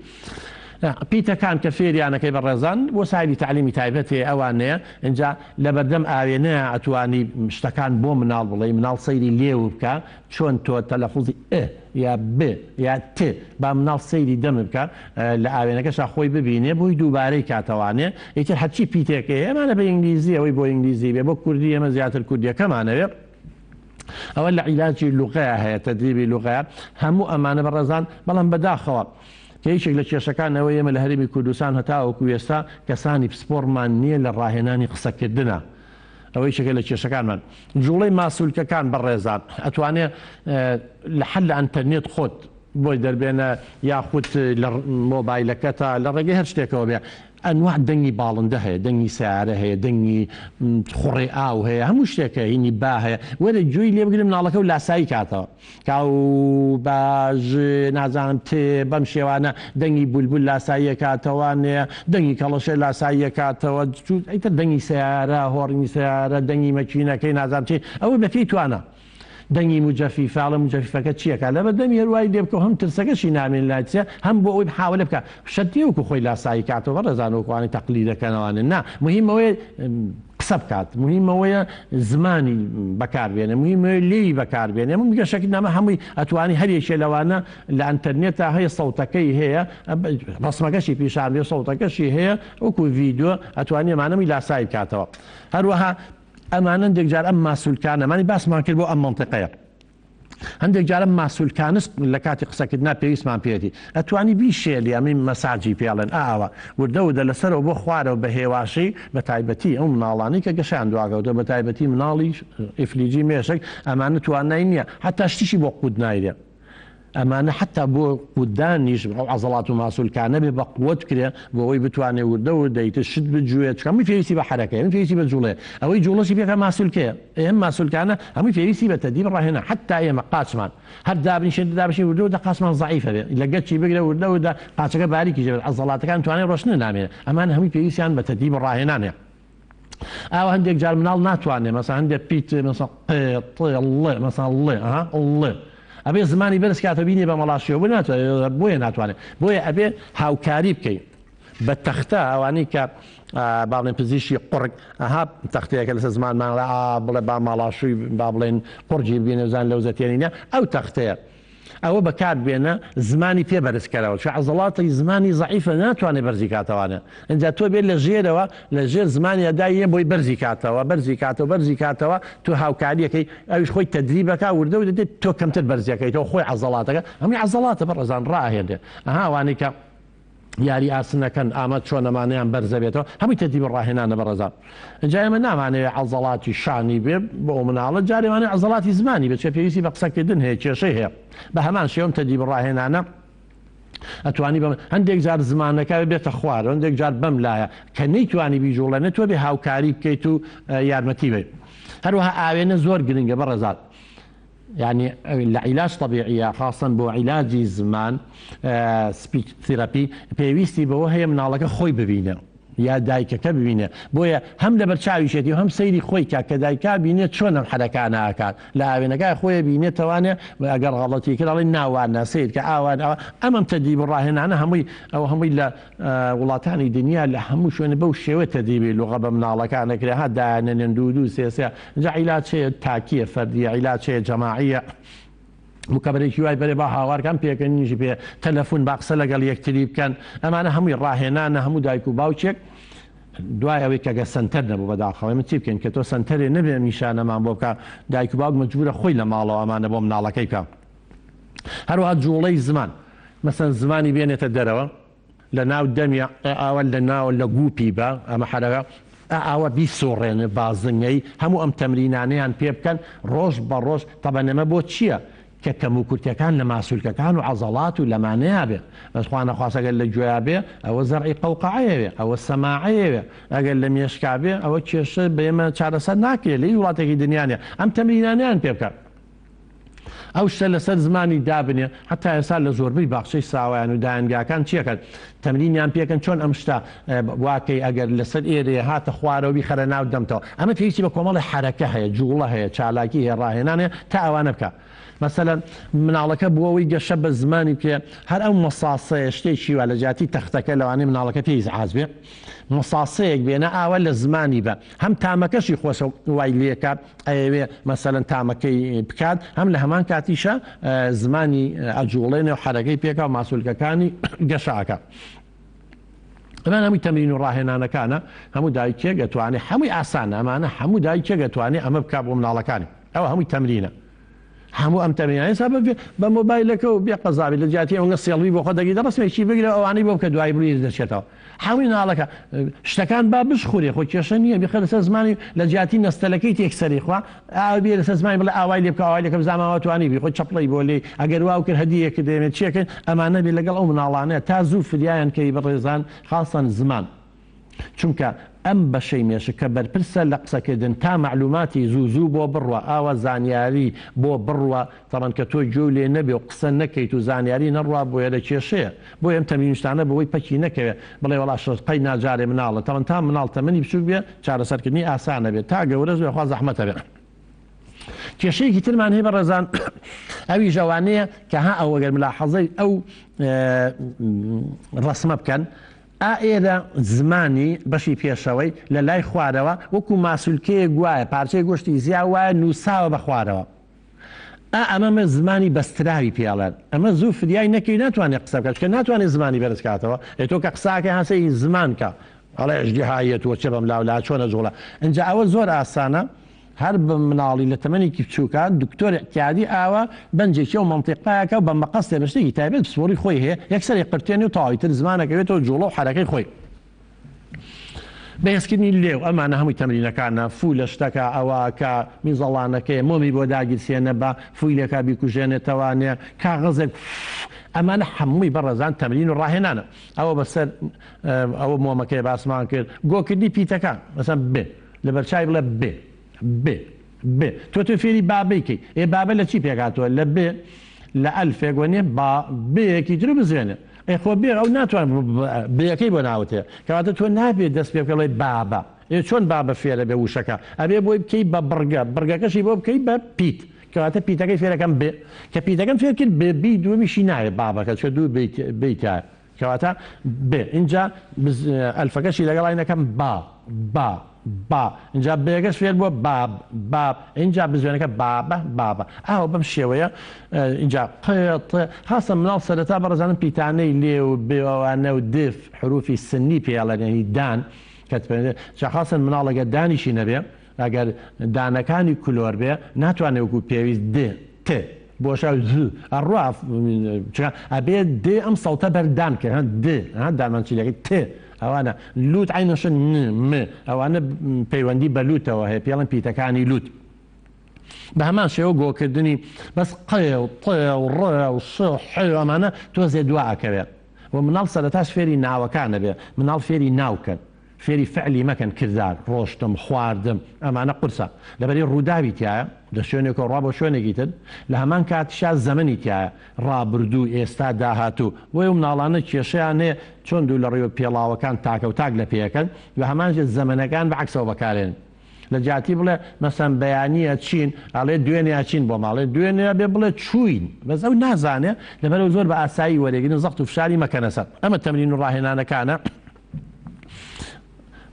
پیتەکان کە فێریانەکەی بەڕێزان بۆ سایلی تەعلیمی تایبەت هەیە ئەوانەیە ئینجا لەبەردەم ئاوێنەیە ئەتوانی شتەکان بۆ مناڵ بڵێی مناڵ سەیری لێو بکە چۆن تۆ تەلەفوزی ئ یا ب یا ت با مناڵ سەیری دەم بکە لە ئاوێنەکەشا خۆی ببینێ بۆی دووبارەی کاتەوانێ ئیتر هەرچی پیتێک هەیە ئەمانە بە ئینگلیزی ئەوەی بۆ ئینگلیزی بێ بۆ کوردی ئێمە زیاتر کوردیەکەمانەوێ ئەوە لە عیلاجی لوغەیا هەیە تەدریبی لوغەیە هەموو ئەمانە بەڕێزان بەڵام بەداخەوە کە یەکێک لە کێشەکان ئەوەی ئێمە لە هەرێمی کوردستان هەتاوەکو ئێستا کەسانی پسپۆڕمان نییە لە ڕاهێنانی قسەکردنە ئەوە یەکێکە لە کێشەکانمان جوڵەی ماسولکەکان بەڕێزان ئەتوانێ لە حەل لە ئەنتەرنێت خۆت بۆی دەربێنە یاخود لە مۆبایلەکەتا لە ڕێگەی هەر شتێکەوە بێ ئەنواع دەنگی باڵندە هەیە، دەنگی سەیارە هەیە، دەنگی خوڕەی ئاو هەیە، هەموو شتێک هەیە، هینی با هەیە، وەرە گوێی لێ بگرە مناڵەکە و لاسایی کاتەوە. کا و با ژ نازانم ت بەم شێوانە دەنگی بولبول لاساییە کاتەوە نێ دەنگی کەڵەشێر لاساییە کاتەوە ئیتر دەنگی سەیارە هۆڕینی سەیارە دەنگی مەکینەکەی نازانم چی ئەوە بەپێی توانا. دەنگی موجەفیفە، ئەڵێ موجەفیفەکە چی ئەکا؟ لەبەر دەمی هەر وای لێ بکە و هەم ترسەکەشی نامێنێ لای ترسێ، هەم بۆ ئەوەی محاوەلە بکا. شەرت نییە وەکوو خۆی لاسایی کاتەوە بەڕێزان وەکوو ئەوانەی تەقلید ئەکەن ئەوانە نا، موهیم ئەوەیە قسە بکات، موهیم ئەوەیە زمانی بەکار بێنێ، موهیم ئەوەیە لێوی بەکار بێنێ. ئەمە گەشەکردنامە هەمووی ئەتوانی هەر یەکێ لەوانە لە ئەنتەرنێتا هەیە سەوتەکەی هەیە، ڕەسمەکەشی پیشان بێ سەوتەکەشی هەیە وەکوو ڤیدیۆ ئەتوانی ئەمانە هەمووی لاسایی بکاتەوە. هەروەها ئەمانە هەندێک جار ئەم ماسولکانە مانی باسمان کرد بۆ ئەم مەنتیقەیە هەندێک جار ئەم ماسولکانس لە کاتی قسەکردنا پێویستمان پێێتی ئەتوانی بیشێلی ئەمەی مەساجی پێڵێن ئاوە وردە وردە لەسەرەوە بۆ خوارەوە بە هێواشی بە تایبەتی ئەو مناڵانی کە گەشیان دواکەوتە بە تایبەتی مناڵی ئیفلیجی مێشک ئەمانە توانای نییە حتا شتیشی بۆ قوت نایرێ ئەمانە حەتا بۆ قوتدانیش ئەو عەزەڵات و ماسولکانە بێ بە قوت کرێ بۆ ئەوەی بتوانێ وردە وردە ئیتر شت بجوێ چونکە هەمووی پێویستی بە حەرەکەیە هەمووی پێویستی بە جوڵەیە ئەوەی جوڵەشی پێکا ماسولکەیە ئێ ئەم ماسولکانە هەمووی پێویستی بە تەدریب ڕاهێنان حەتا ئێمە قاچمان هەر دابنیشین دابنیشین وردە وردە قاچمان زەعیفە بێ لە گەچی بگرە وردە وردە قاچەکە باریکیش دەبێت عەزەڵاتەکان توانای ڕۆشتنە نامێنێ ئەمانە هەمووی پێویستیان بە تەدریب ڕاهێنان هەیە. ئاوا هەندێک جار مناڵ ناتوانێ مەسەن هەندێک پیت مەسەن ق ط ڵ مەسەن ڵ ها ڵ ئەبێ زمانی بەرز کاتەوە بینێ بە مەڵاشیەوە بۆ ناتوانێ بۆیە ناتوانێ بۆیە ئەبێ هاوکاری بکەی بە تەختە ئەوانەی کە با بڵێن پزیشکی قوڕگ ئەها تەختەیەکە لەسەر زمانمان ئا بڵێ با ماڵاشووی با بڵێن قوڕگی بگەینە بزان لەوزەتێنینە ئەو تەختەیە ئەوە بەکار بێنە زمانی پێ بەرز کەرەوە چونکە عەزەڵاتی زمانی زەعیفە ناتوانێ بەرزی کاتەوانە ئینجا تۆ بێ لە ژێرەوە لە ژێر زمانیا داینێ بۆی بەرزی کاتەوە بەرزی کاتەوە بەرزی کاتەوە تۆ هاوکاریەکەی ئەویش خۆی تەدریبەکا وردە وردە دێت تۆ کەمتر بەرزیەکەیتەوە خۆی عەزەڵاتەکە هەمووی عەزەڵاتە بەڕێزان ڕائەهێنرێ ئەها ئەوانەی کە یاری ئاسنەکەن ئامە چۆن ئەمانەیان بەرزەبێتەوە هەمووی تەدریب ڕاهێنانە بەڕێزان ئینجا ئێمە نامانەوێ عەزەڵاتی شانی بێ بۆ ئەو مناڵە جارێ وانەیە عەزەڵاتی زمانی بێ چونکە پێویستی بە قسەکردن هەیە کێشەی هەیە بە هەمان شێوە ئەم تەدریب ڕاهێنانە ئەتوانی بە هەندێک جار زمانەکە بێتە خوار هەندێک جار بەم لایە کە نەیتوانی بیجوڵێنێ تۆ بێ هاوکاری بکەیت و یارمەتی بێت هەروەها ئاوێنە زۆر گرنگە بەڕێزان یانی لە عیلاج تەبیعیە خاسەن بۆ عیلاجی زمان speech therapy پێویستی بەوە هەیە مناڵەکە خۆی ببینێ یا دایکەکە ببینێ بۆیە هەم لەبەر چاویشێتی و هەم سەیری خۆی کا کە دایکا بینێ چۆن ئەم حەرەکانە ئەکات لە ئاوێنەکە خۆی بینێتەوانێ ئەگەر غەڵەتی کرد ئەڵێ ناوانە سەیر کە ئاوان ئەوە ئەمەم تەدریب و ڕاهێنانە هەمووی ئەو هەمووی لە وڵاتانی دنیا لە هەموو شوێنێ بەو شێوە تەدریبی لوغە بە مناڵەکان ئەکرێ ها دایانەنێن دوو دوو سێ سێ جا عیلاج هەیە تاکیە فەردیە عیلاج هەیە جەماعیە مکەبەرێکی وای بەرێ با هاوارکان پێکەنینیشی پێ تەلەفون با قسە لەگەڵ یەکتری بکەن ئەمانە هەمووی ڕاهێنانە هەموو دایک و باوکێک دوای ئەوەی کە گە سەنتەر نەبوو بەداخەوە ئێمە چی بکەین کە تۆ سەنتەرێ نەبێ ئەم ئیشانەمان بۆ بکا دایک و باوک مەجبورە خۆی لە ماڵەوە ئەمانە بۆ مناڵەکەی بکا. هەروەها جوڵەی زمان مەسەن زمانی بێنێتە دەرەوە لە ناو دەمی ئاوە لە ناو لە گوپی بە ئەمە حەرەکە ئاوە بیسوڕێنێ بازنگەی هەموو ئەم تەمرینانەیان پێ بکەن ڕۆژ بە ڕۆژ تەبەن ئەمە بۆ چییە کە کەموکورتیەکان لە ماسولکەکان و عەزەڵات و لەمانەیا بێ بەس خوا نەخواستە گەر لە گوێیا بێ ئەوە زەرعی قەوقەعەیەوێ ئەوە سەماعەیەوێ ئەگەر لە مێشکا بێ ئەوە کێشە بە ئێمە چارەسەر ناکرێ لە هیچ وڵاتێکی دنیا نیە ئەم تەمرینانەیان پێ بکە. ئەو شتە لەسەر زمانی دابنێ هەتا ئێستا لە زۆربەی باخچەی ساوایان و دایەنگاکان چیەکەن تەمرینیان پێکەن چۆن ئەم شتە واکەی ئەگەر لەسەر ئێرەیە هاتە خوارەوە بیخەرە ناو دەمتەوە ئەمە پێویستی بە کۆمەڵی حەرەکە هەیە جوڵە هەیە چالاکی هەیە ڕاهێنان هەیە تا ئەوانە بکە مەسەلەن مناڵەکە بۆ ئەوەی گەشە بە زمانی بکرێ هەر ئەو مەساسەیە شتێکی وا لە جیاتی تەختەکە لەوانەیە مناڵەکە پێی ئیزعاج بێ مەساسەیەک بێنە ئاوا لە زمانی بە هەم تامەکەشی خۆشە وای لێکا ئەیەوێ مەسەلەن تامەکەی بکات هەم لە هەمان کاتیشا زمانی ئەجوڵێنێ و حەرەکەی پێکا و ماسولکەکانی گەشە ئەکا. ئەمان هەمووی تەمرین و ڕاهێنانەکانە هەموو دایکێک ئەتوانێ هەمووی ئاسانە ئەمانە هەموو دایکێک ئەتوانێ ئەمە بکا بۆ مناڵەکانی ئەوە هەمووی تەمرینە هەموو ئەم تەمرینانە ئێستا بە مۆبایلەکە و بێ قەزابی لە جیاتی ئەوەنگە سێڵوی بۆ خۆت دەگری دە ڕەسمێکی بگرە ئەوانەی بۆ بکە دوایی بیر دەچێتەوە هەمووی مناڵەکە شتەکان با بشخورێ خۆ کێشە نییە بیخە لەسەر زمانی لە جیاتی نەستەلەکەی تێک سەری خوا ئاوە بێ لەسەر زمانی بڵێ ئاوای لێ بکە ئاوای لێکە بزانم ئاوا توانی بی خۆی چەپڵەی بۆ لێی ئەگەر واو کرد هەدیەکە دەیەمێ چیەکەن ئەمانە بێ لەگەڵ ئەو مناڵانە تا زوو فریایان کەوی بەڕێزان خاسەن زمان چونکە ئەم بەشەی مێشک کە بەرپرسە لە قسەکردن تا مەعلوماتی زوو زوو بۆ بڕوا ئاوا زانیاری بۆ بڕوا تەبعەن کە تۆ گوێو لێ نەبێ و قسە نەکەیت و زانیاری نەڕوا بۆیە لە کێشەیە بۆیە ئەم تەمرین شتانە بەوەی پەکی نەکەوێ بڵێ وەڵا شەقەی ناجارێ مناڵە تەبعەن تا مناڵ تەمەنی بچوک بێ چارەسەرکردنی ئاسانە بێ تا گەورەش بێ خوا زەحمەتە بێ. کێشەیەکی ترمان هەیە بەڕێزان ئەویش ئەوانەیە کە ها ئەو ئەگەر ملاحەزەی ئەو ڕەسمە بکەن ئا ئێرە زمانی بەشی پێشەوەی لە لای خوارەوە وەکو ماسولکەیەک وایە پارچەی گۆشتی زیا وایە نووساوە بە خوارەوە ئا ئەمە مە زمانی بەستراوی پێ ئەڵێن ئەمە زوو فریای نەکەی ناتوانێت قسە بکات چونکە ناتوانێت زمانی بەرز کاتەوە ئێ تۆ کە قسە ئەکەی ها سەیری زمان کە ئەڵێ ئەژدیهاییە تۆ چە بەم لاو لا چۆن ئەجوڵە ئینجا ئەوە زۆر ئاسانە هەر بە مناڵی لە تەمەنێکی بچووکا دکتۆر ئیعتیادی ئاوا بەنجێکی ئەو مەنتیقایەکە و بە مەقەستێ بە شتێکی تایبەت پسپۆڕی خۆی هەیە یەکسەر ئەیقرتێنێ و تەواوی تر زمان ئەکەوێتەوە جوڵە و حەرەکەی خۆی. بەهێزکردنی لێو، ئەمانە هەمووی تەمرینەکانە، فوو لە شتەکە، ئەوە کە میزەڵانەکەیە مۆمی بۆ داگیرسێنە بە فووی لێکا بیکوژێنێتەوانێ کاغەزێک فف ئەمانە هەمووی بەڕێزان تەمرین و ڕاهێنانە ئەوە بەسەر ئەوە مۆمەکەی باسمان کرد گۆکردنی پیتەکان مەسەن ب لەبەرچاوی بڵێ ب ب ب تۆ تۆ فێری بابەی کەی ئێ بابە لە چی پێک هاتووە لە ب لە ئەلفێک وەنیە با بێیەکی تر بزوێنێ ئێ خۆ بێ ئەو ناتوان بێیەکەی بۆ ناوت هەیە کەواتە تۆ نابێ دەست پێ بکەی بڵێی بابە ئێ چۆن بابە فێرە بێ وشەکە ئەبێ بۆی بکەی بە بڕگە بڕگەکەشی بۆ بکەی بە پیت کەواتە پیتەکەی فێرەکەم بێ کە پیتەکەم فێر کرد بێ بی دووەمیشی ناوێ بابەکە چونکە دوو بێی تیایە کەواتە بێ ئینجا ئەلفەکەشی لەگەڵ عەینەکەم با با با ئینجا بێگەش فێر بووە باب باب ئینجا بزوێنەکە بابە بابە ئاوە بەم شێوەیە ئینجا ق ط خاصە مناڵ سەرەتا بەڕێزانم پیتانەی لێ و بێ ئەوانە و دف حروفی سنی پێ ئەڵێن یعنی دان کە جا خاصە مناڵ ئەگەر دانیشی نەبێ ئەگەر دانەکانی کلۆر بێ ناتوانێ وەکو پێویست د ت بۆشە ز ئەڕوا چونکە ئەبێ د ئەم سەوتە بەر دان کە ها د ها دانمان چی لەکەی ت ئەوانە لوت عینەشە ن م ئەوانە پەیوەندی بە لوتەوە هەیە پێڵن پیتەکانی لوت بە هەمان شێوە گۆکردنی بەس ق و ط و ڕ و ش و ح ئەمانە تۆزێ دوا ئەکەوێ و مناڵ سەرەتاش فێری ناوەکان ئەبێ مناڵ فێری ناو کەن فێری فعلی مەکەن کردار، ڕۆشتم، خواردم، ئەمانە قورسە لەبەری ڕووداوی تیایە لە شوێنێکەوە ڕوا بۆ شوێنێکی تر لە هەمان کاتیشا زەمەنی تیایە ڕابردوو، ئێستا، داهاتوو، بۆیە ئەو مناڵانە کێشەیان هەیە چۆن دوو لە ڕیوە پێڵاوەکان تاکە و تاک لە پێیەکەن بە هەمان شێ زەمەنەکان بە عەکسەوە بەکارێنن لە جیاتی بڵێ مەسەن بەیانی ئەچین ئەڵێ دوێنێ ئەچین بۆ ماڵێ دوێنێ ئەبێ بڵێ چووین بەس ئەو نازانێ لەبەرئەوە زۆر بە ئاسایی وەرێگرن زەخت و فشاری مەکەنە سەر ئەمە تەمرین و ڕاهێنانەکانە.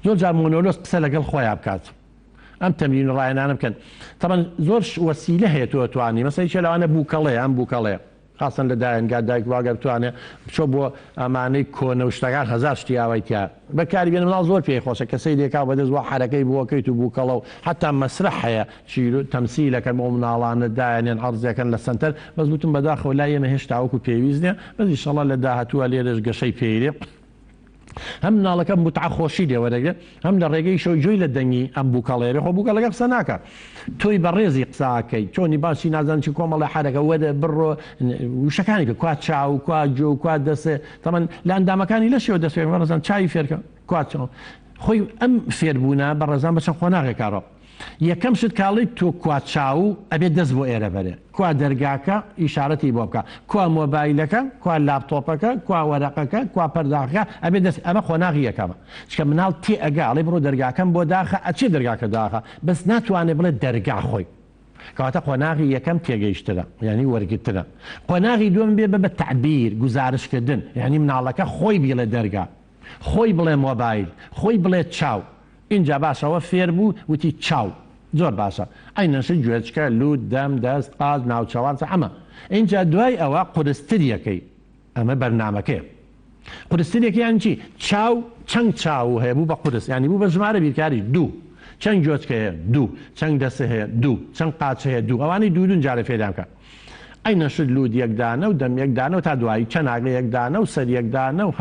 زۆر جار مۆنۆلۆس قسە لەگەڵ خۆیا بکات ئەم تەمرین و ڕاهێنانە بکەن تەبەن زۆر وەسیلە هەیە تۆ توانی مەسەی چێ لەوانە بووکەڵەیە ئەم بووکەڵەیە. خاسەن لە دایەنگا دایک و باوک بتوانێ بچۆ بۆ ئەمانەی کۆنە و شتەکان هەزار شتی ئاوای تیا بەکاری بێنە مناڵ زۆر پێی خۆشە کە سەیرێکا و بەدەست وا حەرەکەی بۆکەیت و بوکەڵە و حەتا مەسرەح هەیە چیرو تەمسیلەکەن بۆ مناڵانە دایەنێن عەرزیەکەن لە سەنتەر بەس وتم بەداخەوە لای ئێمە هێشتا وەکو پێویست نیە بەس ئیشەڵا لە داهاتووە لێرەش گەشەی پێیرێ. هەم مناڵەکە موتعە خۆشی لێ وەرەگرێ هەم لە ڕێگەیشەوە گوێی لە دەنگی ئەم بووکەڵەیە بێ خۆ بووکەڵەکە قسە ناکا تۆی بەڕێزی قسە ئەکەی چۆنی باسی نازانم چی کۆمەڵە حەرەکە وەرە بڕۆ وشەکانی پێ کوا چاو کوا گوێ و کوا دەسێ تەمەن لە ئەندامەکانی لەشیەوە دەست پێ بەڕێزان چاوی فێرکە کوا چاو خۆی ئەم فێربوونە بەڕێزان بە چەند قۆناغێکا ڕۆ یەکەم شت کاڵی تۆ کوا چاوو ئەبێ دەست بۆ ئێرە بەرێ کوا دەرگاکە ئیشارەتی بۆ بکا کوا مۆبایلەکە کوا لاپتۆپەکە کوا وەرەقەکە کوا پەرداخەکە ئەبێ دەست ئەمە قۆناغی یەکەمە چکە مناڵ تێ ئەگا ئەڵێ بڕۆ دەرگاکەم بۆ داخە ئەچێ دەرگاکە داخە بەس ناتوانێ بڵێ دەرگا خۆی کەواتە قۆناغی یەکەم تێگەیشتنە یانی وەرگرتنە قۆناغی دووەم بێ بە بە تەعبیر گوزارش کردن یانی مناڵەکە خۆی بیڵێ دەرگا خۆی بڵێ مۆبایل خۆی بڵێ چاو ئینجا باشە ئەوە فێر بوو وتی چاو زۆر باشە عەینەن شت گوێچکە لوت دەم دەست قاچ ناوچەوان چ ئەمە ئینجا دوای ئەوە قورستریەکەی ئەمە بەرنامەکەیە قورستریەکەی یانی چی چاو چەند چاوو هەیە بوو بە قورس یانی بوو بە ژمارە بیرکاری دوو چەند گوێچکە هەیە دوو چەند دەست هەیە دوو چەند قاچ هەیە دوو ئەوانەی دوو دوون جارێ فێریان بکە عەینەن شت لوت یەک دانە و دەم یەک دانە و تا دوایی چەناگە یەک دانە و سەر یەک دانە و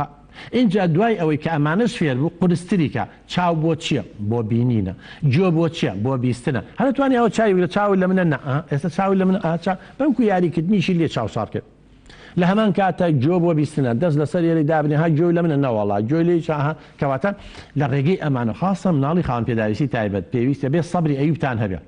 ئینجا دوای ئەوەی کە ئەمانەش فێر بوو قورستری کە، چاو بۆ چیە؟ بۆ بینینە. گوێ بۆ چیە؟ بۆ بیستنە. هەر توانی ئەوە چاوی بگرە چاوت لە منە نا ئا ئێستا چاوت لە منە ئا چا بەمکو یاری کردنیشی لێ چاو ساڕ کرد. لە هەمان کاتا گوێ بۆ بیستنە. دەست لەسەر ئێرەی دابنێ ها گوێ لە منە نەوەڵا گوێ لێی چا ها کەواتە لە ڕێگەی ئەمانە خاسە مناڵی خاوەن پێداویستی تایبەت پێویستە بێ سەبری ئەیوبتان هەبێ.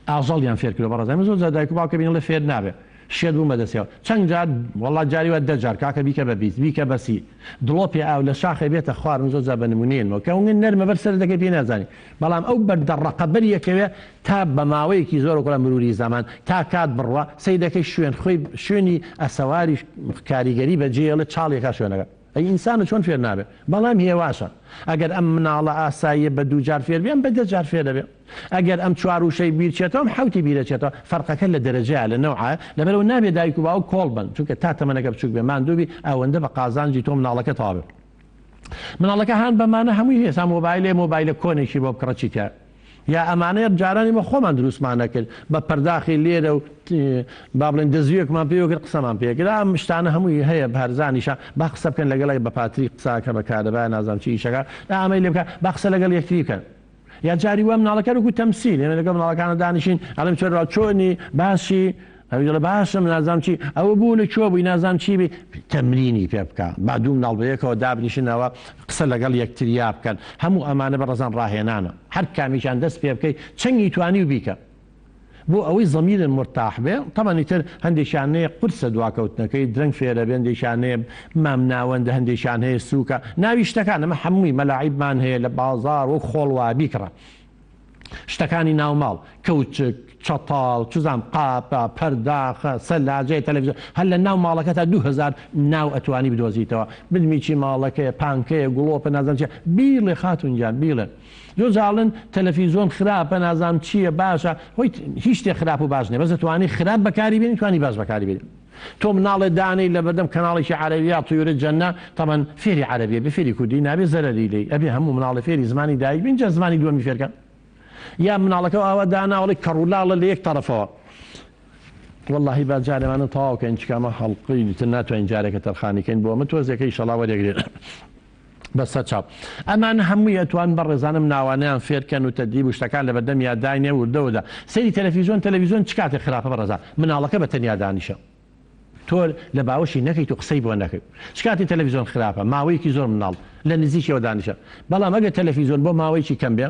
ئاژەڵیان فێر کردوە بەڕێزان من زۆر جار دایک و باوکە بینڵێ فێر نابێ شێت بووم بەدەستیەوە چەند جار وەڵا جاری وا دە جار کاکە بیکە بە 20 بیکە بە سی دڵۆپێ ئاو لە شاخێ بێتە خوار من زۆر جار بە نمونەیەنمەوە کە ئەونگە نەرمە بەر سەرت دەکەی پێی نازانی بەڵام ئەو بەردە ڕەقە بەر یەکەوێ تا بە ماوەیەکی زۆر وەکوڵە مروری زەمان تا کات بڕوا سەیر دەکەی شوێن خۆی شوێنی ئەسەواری کاریگەری بەجێڵێ چاڵێکا شوێنەکە ئەی ئینسانە چۆن فێر نابێ بەڵام هێواشە ئەگەر ئەم مناڵە ئاساییە بە دوو جار فێر بێ ئەم بە دە جار فێر دەبێ ئەگەر ئەم چوار وشەی بیر چێتەوە ئەم حەوتی بیر ئەچێتەوە فەرقەکە لە دەرەجەیە لە نەوعە لەبەرئەوە نابێ دایک و باوک کۆڵ بەن چونکە تا تەمەنەکە بچوک بێ ماندوو بی ئەوەندە بە قازانجی تۆ مناڵەکە تەواو بێ مناڵەکە هان بەمانە هەمووی هێسا مۆبایلێ مۆبایلە کۆنێکی بۆ بکڕە چی تیا یا ئەمانە جارانی مە خۆمان دروستمان ئەکرد بە پەرداخی لێرە و با بڵێن دەزویەکمان پێوە کرد قسەمان پێ کرد ئەم شتانە هەمووی هەیە بەرزانیشە با قسە بکەن لەگەڵ بە پاتری قساکە بە کارەبا نازانم چی ئیشەکە ئەمەی لێ بکە با قسە لەگەڵ یەکتری بکەن یا جاری وا مناڵەکە وەکو تەمسیل ئێمە لەگەڵ مناڵەکانە دانیشین ئەڵێم چۆن چۆنی باشی ئەوی دەڵێ باشم نازانم چی ئەوە بوو لە کوێ بووی نازانم چی بی تەمرینی پێ بکە با دوو مناڵ بەیەکەوە دابنیشنەوە قسە لەگەڵ یەکتریا بکەن هەموو ئەمانە بەڕێزان ڕاهێنانە هەر کامیشان دەست پێ بکەی چەنگی توانی و بیکە بۆ ئەوەی زەمیرن مورتاح بێ تەبعەن ئیتر هەندێکیان هەیە قورسە دواکەوتنەکەی درەنگ فێرە بێ هەندێکیان هەیە مامناوەندە هەندێکیان هەیە سووکە ناوی شتەکان ئەمە هەمووی مەلاعیبمان هەیە لە بازاڕ وەک خۆڵ وا بیکڕە شتەکانی ناوماڵ، کەوچک، چەتاڵ، چزام قاپە، پەرداخە، سەلاجەیە، تەلەفزیۆن، هەر لە ناو ماڵەکەتا 2000 ناو ئەتوانی بدۆزیتەوە، بنمیچی ماڵەکەیە، پانکەیە، گڵۆپە، نازانم چیە، بیڵێ خاتوون گیان بیڵێ. زۆر جار ئەڵێن تەلەفیزۆن خراپە، نازانم چیە، باشە، خۆی هیچ شتێک خراپ و باش نیە، بەس ئەتوانی خراپ بەکاری بێنی، توانی باش بەکاری بێنی. تۆ مناڵێ دانێی لەبەردەم کەناڵێکی عەرەبیا طیور الجنە تەبعەن فێری عەرەبی ئەبێ فێری کوردی نابێ زەرەری لێی ئەبێ هەموو مناڵێ فێری زمانی دایک بین جا زمانی دووەمی فێرکە یا مناڵەکە ئاوا دانا ئەڵێ کەڕ و لاڵە لە یەک تەڕەفەوە واللهی با جارێمانە تەواو کەین چکە ئەمە حەڵقەی تر ناتوانین جارێکە تەرخانی کەین بۆ ئەمە تۆزێکە ئیشەڵا وەرێگرێ بەسەر چاو. ئەمانە هەمووی ئەتوان بەڕێزانم ناوانەیان فێرکەن و تەدریب و شتەکان لەبەردەمیا داینێ وردە وردە سەیری تەلەفیزۆن تەلەفیزۆن چ کاتێک خراپە بەڕێزان مناڵەکە بە تەنیا دانیشە تۆ لە باوەشی نەکەیت و قسەی بۆ نەکەیت چ کاتێ تەلەفیزۆن خراپە ماوەیەکی زۆر مناڵ لە نزیکیەوە دانیشە بەڵام ئەگەر تەلەفیزۆن بۆ ماوەیەکی کەم بێ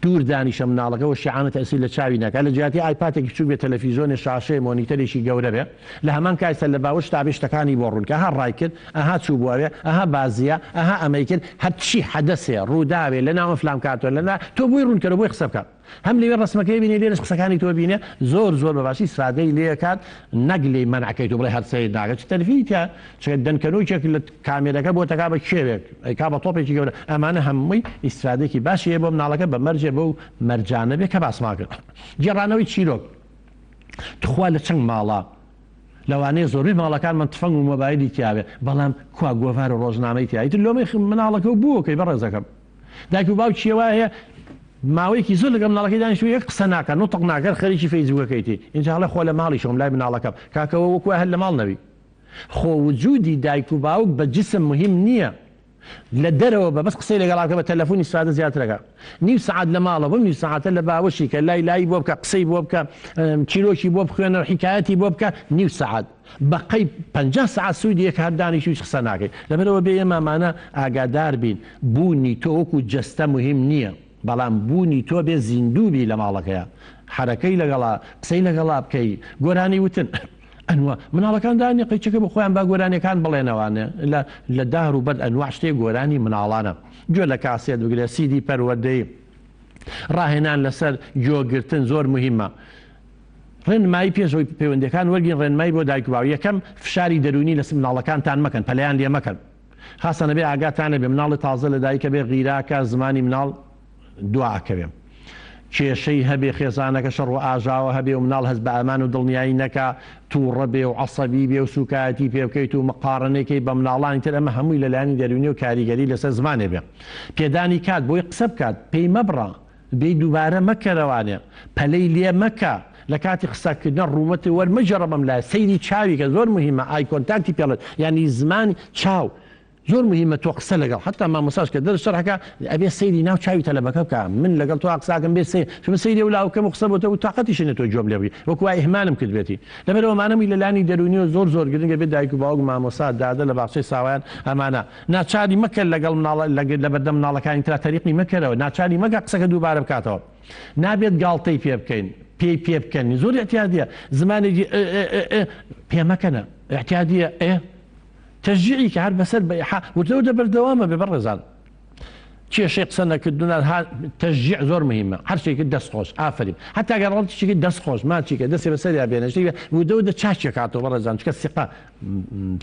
دوور دانیشە مناڵەکە وە شیعانە تەئسیر لە چاوی نەکا لە جیاتی ئایپاتێکی بچوک بێ تەلەفیزۆنێ شاشەیە مۆنیتەرێکی گەورە بێ لە هەمان کاتیشا لە باوەشتا بێ شتەکانی بۆ ڕوون کە ئەها ڕای کرد ئەها چوو بۆ ئەوێ ئەها بازیە ئەها ئەمەی کرد هەرچی حەدەسێ ڕووداوێ لە ناو ئەم فلان کارتۆن لە نا تۆ بۆی ڕوون کەرەوە بۆی قسە بکە. هەم لەوێ ڕەسمەکەی بینێ لێرەش قسەکانی تۆ بینێ زۆر زۆر بە باشی ئیسفادەی لێ ئەکات نەک لێی مەنع کەیت و بڵێ هەر سەیر ناکە چ تەرفیهی تیا چونکە دەنکەنوکێک لە کامێرەکە بۆ تەکا بە کێوێک ئەیکا بە تۆپێکی گەورە ئەمانە هەمووی ئیسفادەیەکی باشی هەیە بۆ مناڵەکە بە مەرجێ بەو مەرجانە بێ کە باسمان کرد گێڕانەوەی چیرۆک تخوا لە چەند ماڵە. لەوانەیە زۆربەی ماڵەکانمان تفەنگ و مۆبایلی تیابێ بەڵام کوا گۆڤار و ڕۆژنامەی تیا ئیتر لۆمەی مناڵەکە و بووەکەی بەڕێزەکەم دایک و باوکی وایە هەیە ماوەیەکی زۆر لەگەڵ مناڵەکەی دانیشتووە یەک قسە ناکا نوتق ناکا خەریکی فەیسبووکەکەیتی ئینجا ئەڵێ خۆ لە ماڵیشەوەم لای مناڵەکەم کاکە ئەوە وەکو وایە هەر لە ماڵ نەبی خۆ وجودی دایک و باوک بە جسم مهم نییە لە دەرەوە بە بەس قسەی لەگەڵا بکە بە تەلەفون ئیسفادە زیاترەکە نیو سەعات لە ماڵەوە بەم نیو سەعاتە لە باوەشی کە لای لایی بۆ بکە قسەی بۆ بکە چیرۆکی بۆ بخوێنەوە حیکایەتی بۆ بکە نیو سەعات بەقەی 50 سەعات سوودی یەک هەر دانیشی هیچ قسە ناکەی لەبەرەوە بێ ئێمامانە ئاگادار بین بوونی تۆ وەکو جەستە مهم نییە بەڵام بوونی تۆ بێ زیندوو بی لە ماڵەکەیا حەرەکەی لەگەڵا قسەی لەگەڵا بکەی گۆرانی وتن ئەنوا مناڵەکان دانی قەیچەکە بۆ خۆیان با گۆرانیەکان بڵێنەوانێ لە لە دار و بەرد ئەنواع شتێ گۆرانی مناڵانە گوێ لە کاسێت بگرە سیدی پەروەردەیی ڕاهێنان لەسەر گۆگرتن زۆر مهمە ڕێنمایی پێش ئەوەی پەیوەندیەکان وەرگین ڕێنمایی بۆ دایک و باوک یەکەم فشاری دەروونی لەسەر مناڵەکانتان مەکەن پەلەیان لێ مەکەن خاسە نەبێ ئاگاتان نەبێ مناڵی تازە لە دایکە بێ غیراکە زمانی مناڵ دوا ئەکەوێ کێشەی هەبێ خێزانەکە شەڕ و ئاژاوە هەبێ و مناڵ هەست بە ئەمان و دڵنیایی نەکا توڕە بێ و عەسەبی بێ و سوکایەتی پێ بکەیت و مقارنەی کەی بە مناڵانی تر ئەمە هەمووی لە لایەنی دەروونی و کاریگەری لەسەر زمانێ بێ پێدانی کات بۆی قسە بکات پێی مەبڕە بێی دووبارە مەکەرەوانێ پەلەی لێ مەکە لە کاتی قسە کردن ڕوومەتی وەرمەگێڕە بەم لایە سەیری چاوی کە زۆر مهمە eye contact ی پێڵێت یانی زمانی چاو زۆر مهمە تۆ قسە لەگەڵ حتا مامۆساش کە دەرس شەرحەکە ئەبێ سەیری ناو چاوی تەلەبەکە بکە من لەگەڵ تۆ قساکەم بێ سەیر چون سەیری ئەو لاوکەم و قسە بۆ تۆ و تاقەتیشی نیە تۆ گوێم لێ بگری وەکو وای ئیهمالم کردبێتی لەبەرئەوە ئەمانەمی لە لانی دەروونیەوە زۆر زۆر گرنگە بێ دایک و باوک مامۆسا دادە لە باخچەی ساوایان ئەمانە ناچاری مەکە لەگەڵ مناڵ لەبەردەم مناڵەکانی ترا تەریقی مەکەرەوە ناچاری مەکە قسەکە دووبارە بکاتەوە نابێت گاڵتەی پێ بکەین پێی پێ بکەنین زۆر ئیعتیادیە زمانێکی ئ ئ ئ ئ پێ مەکەنە ئیعتیادیە ئێ تەشجیعی کە هەر بەسەر بە ئیحا وردە وردە بەردەوامە بێ بەڕێزان کێشەی قسە نەکردن ها تەشجیع زۆر مهمە هەر شتێکی دەست خۆش ئافرین هەتا گەر ڕەڵتیشی کرد دەست خۆش ماچی کە دەستی بەسەریا بێنە شتێکی وردە وردە چاکی کاتەوە بەڕێزان چونکە سیقە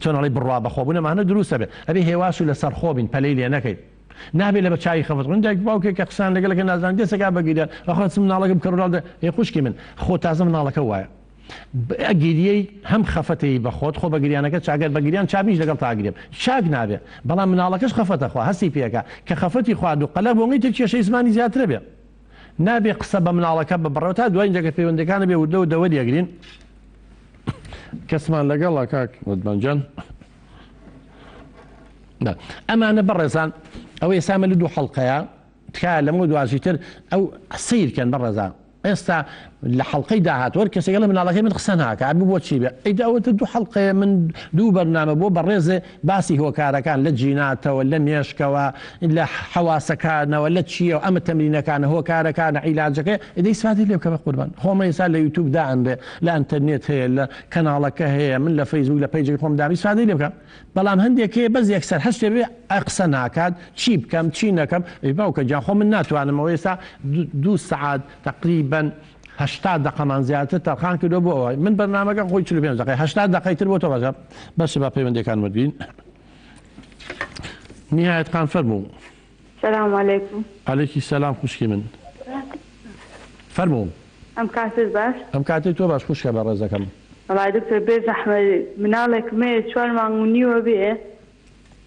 چۆن ئەڵێی بڕوا بەخۆبوون ئەمانە دروستە بێ ئەبێ هێواش و لەسەر خۆ بین پەلەی لێ نەکەین نابێ لە بە چاوی خەفەت من دایک باوکێک کە قسان لەگەڵ کە نازان دەسەکا بەگیرە ئەخوا چ مناڵەکەم کە ڕۆڵ ئێ خوشکی من خۆ تازە مناڵەکە وایە ئەگیریەی هەم خەفەتەی بە خۆت خۆ بە گریانەکە چاگەر بە گریان چاک منیش لەگەڵ تا ئەگریم چاک نابێ بەڵام مناڵەکەش خەفەتە خوا هەستی پێکا کە خەفەتی خوارد و قەلەق بۆ تر کێشەی زمانی زیاترە بێ نابێ قسە بە مناڵەکە ببڕەوە تا دوای جەگە پەیوەندەکانە بێ وردە و دەوەری ئەگرین کەسمان لەگەڵە کاک وەدمان جان ئەمانە بەڕێزان ئەوە ئێسامە لە دوو حەڵقەیە تکایە لەمەو دوا چیتر ئەو سەیر کەن بەڕێزان ئێستا لە حەڵقەی داهاتوو هەر کەسێک ئەڵێ مناڵەکەی من قسە ناکا ئەبێ بۆ چی بێ ئەی دە ئەوەتە دوو حەڵقەیە من دوو بەرنامە بۆ بەڕێزێ باسی هۆکارەکان لە جیناتەوە لە مێشکەوە لە حەواسەکانەوە لە چییەوە ئەمە تەمرینەکانە هۆکارەکانە عیلاجەکەی ئەدەی ئیسفادەی لێ بکە بە قوربان خۆمە ئێستا لە یوتیوب دائەنرێ لە ئەنتەرنێت هەیە لە کەناڵەکە هەیە من لە فەیسبوک لە page ەکەی خۆم دام ئیسفادەی لێ بکە بەڵام هەندێک هەیە بەس یەکسەر هەر شتێ بێ ئە قسە ناکات چی بکەم چی نەکەم ئەی باوکە گیان خۆ من ناتوانم ئەوە ئێستا دوو سەعات تەقریبەن 80 دەقەمان زیاتر تەرخان کردووە بۆ ئەوە من بەرنامەکە خۆی 45 دەقەی 80 دەقەی تر بۆ تۆ باشە بەسە با پەیوەندیەکان وەرگرین نیهایەت خان فەرموو سلام علیکم. علیکی سلام خوشکی من فەرموو. ئەم کاتەت باش. ئەم کاتەی تۆ باش خوشکە بەڕێزەکەم. وەڵا دکتۆر بێ زەحمەت مناڵێکم هەیە چوار مانگ و نیوە بێ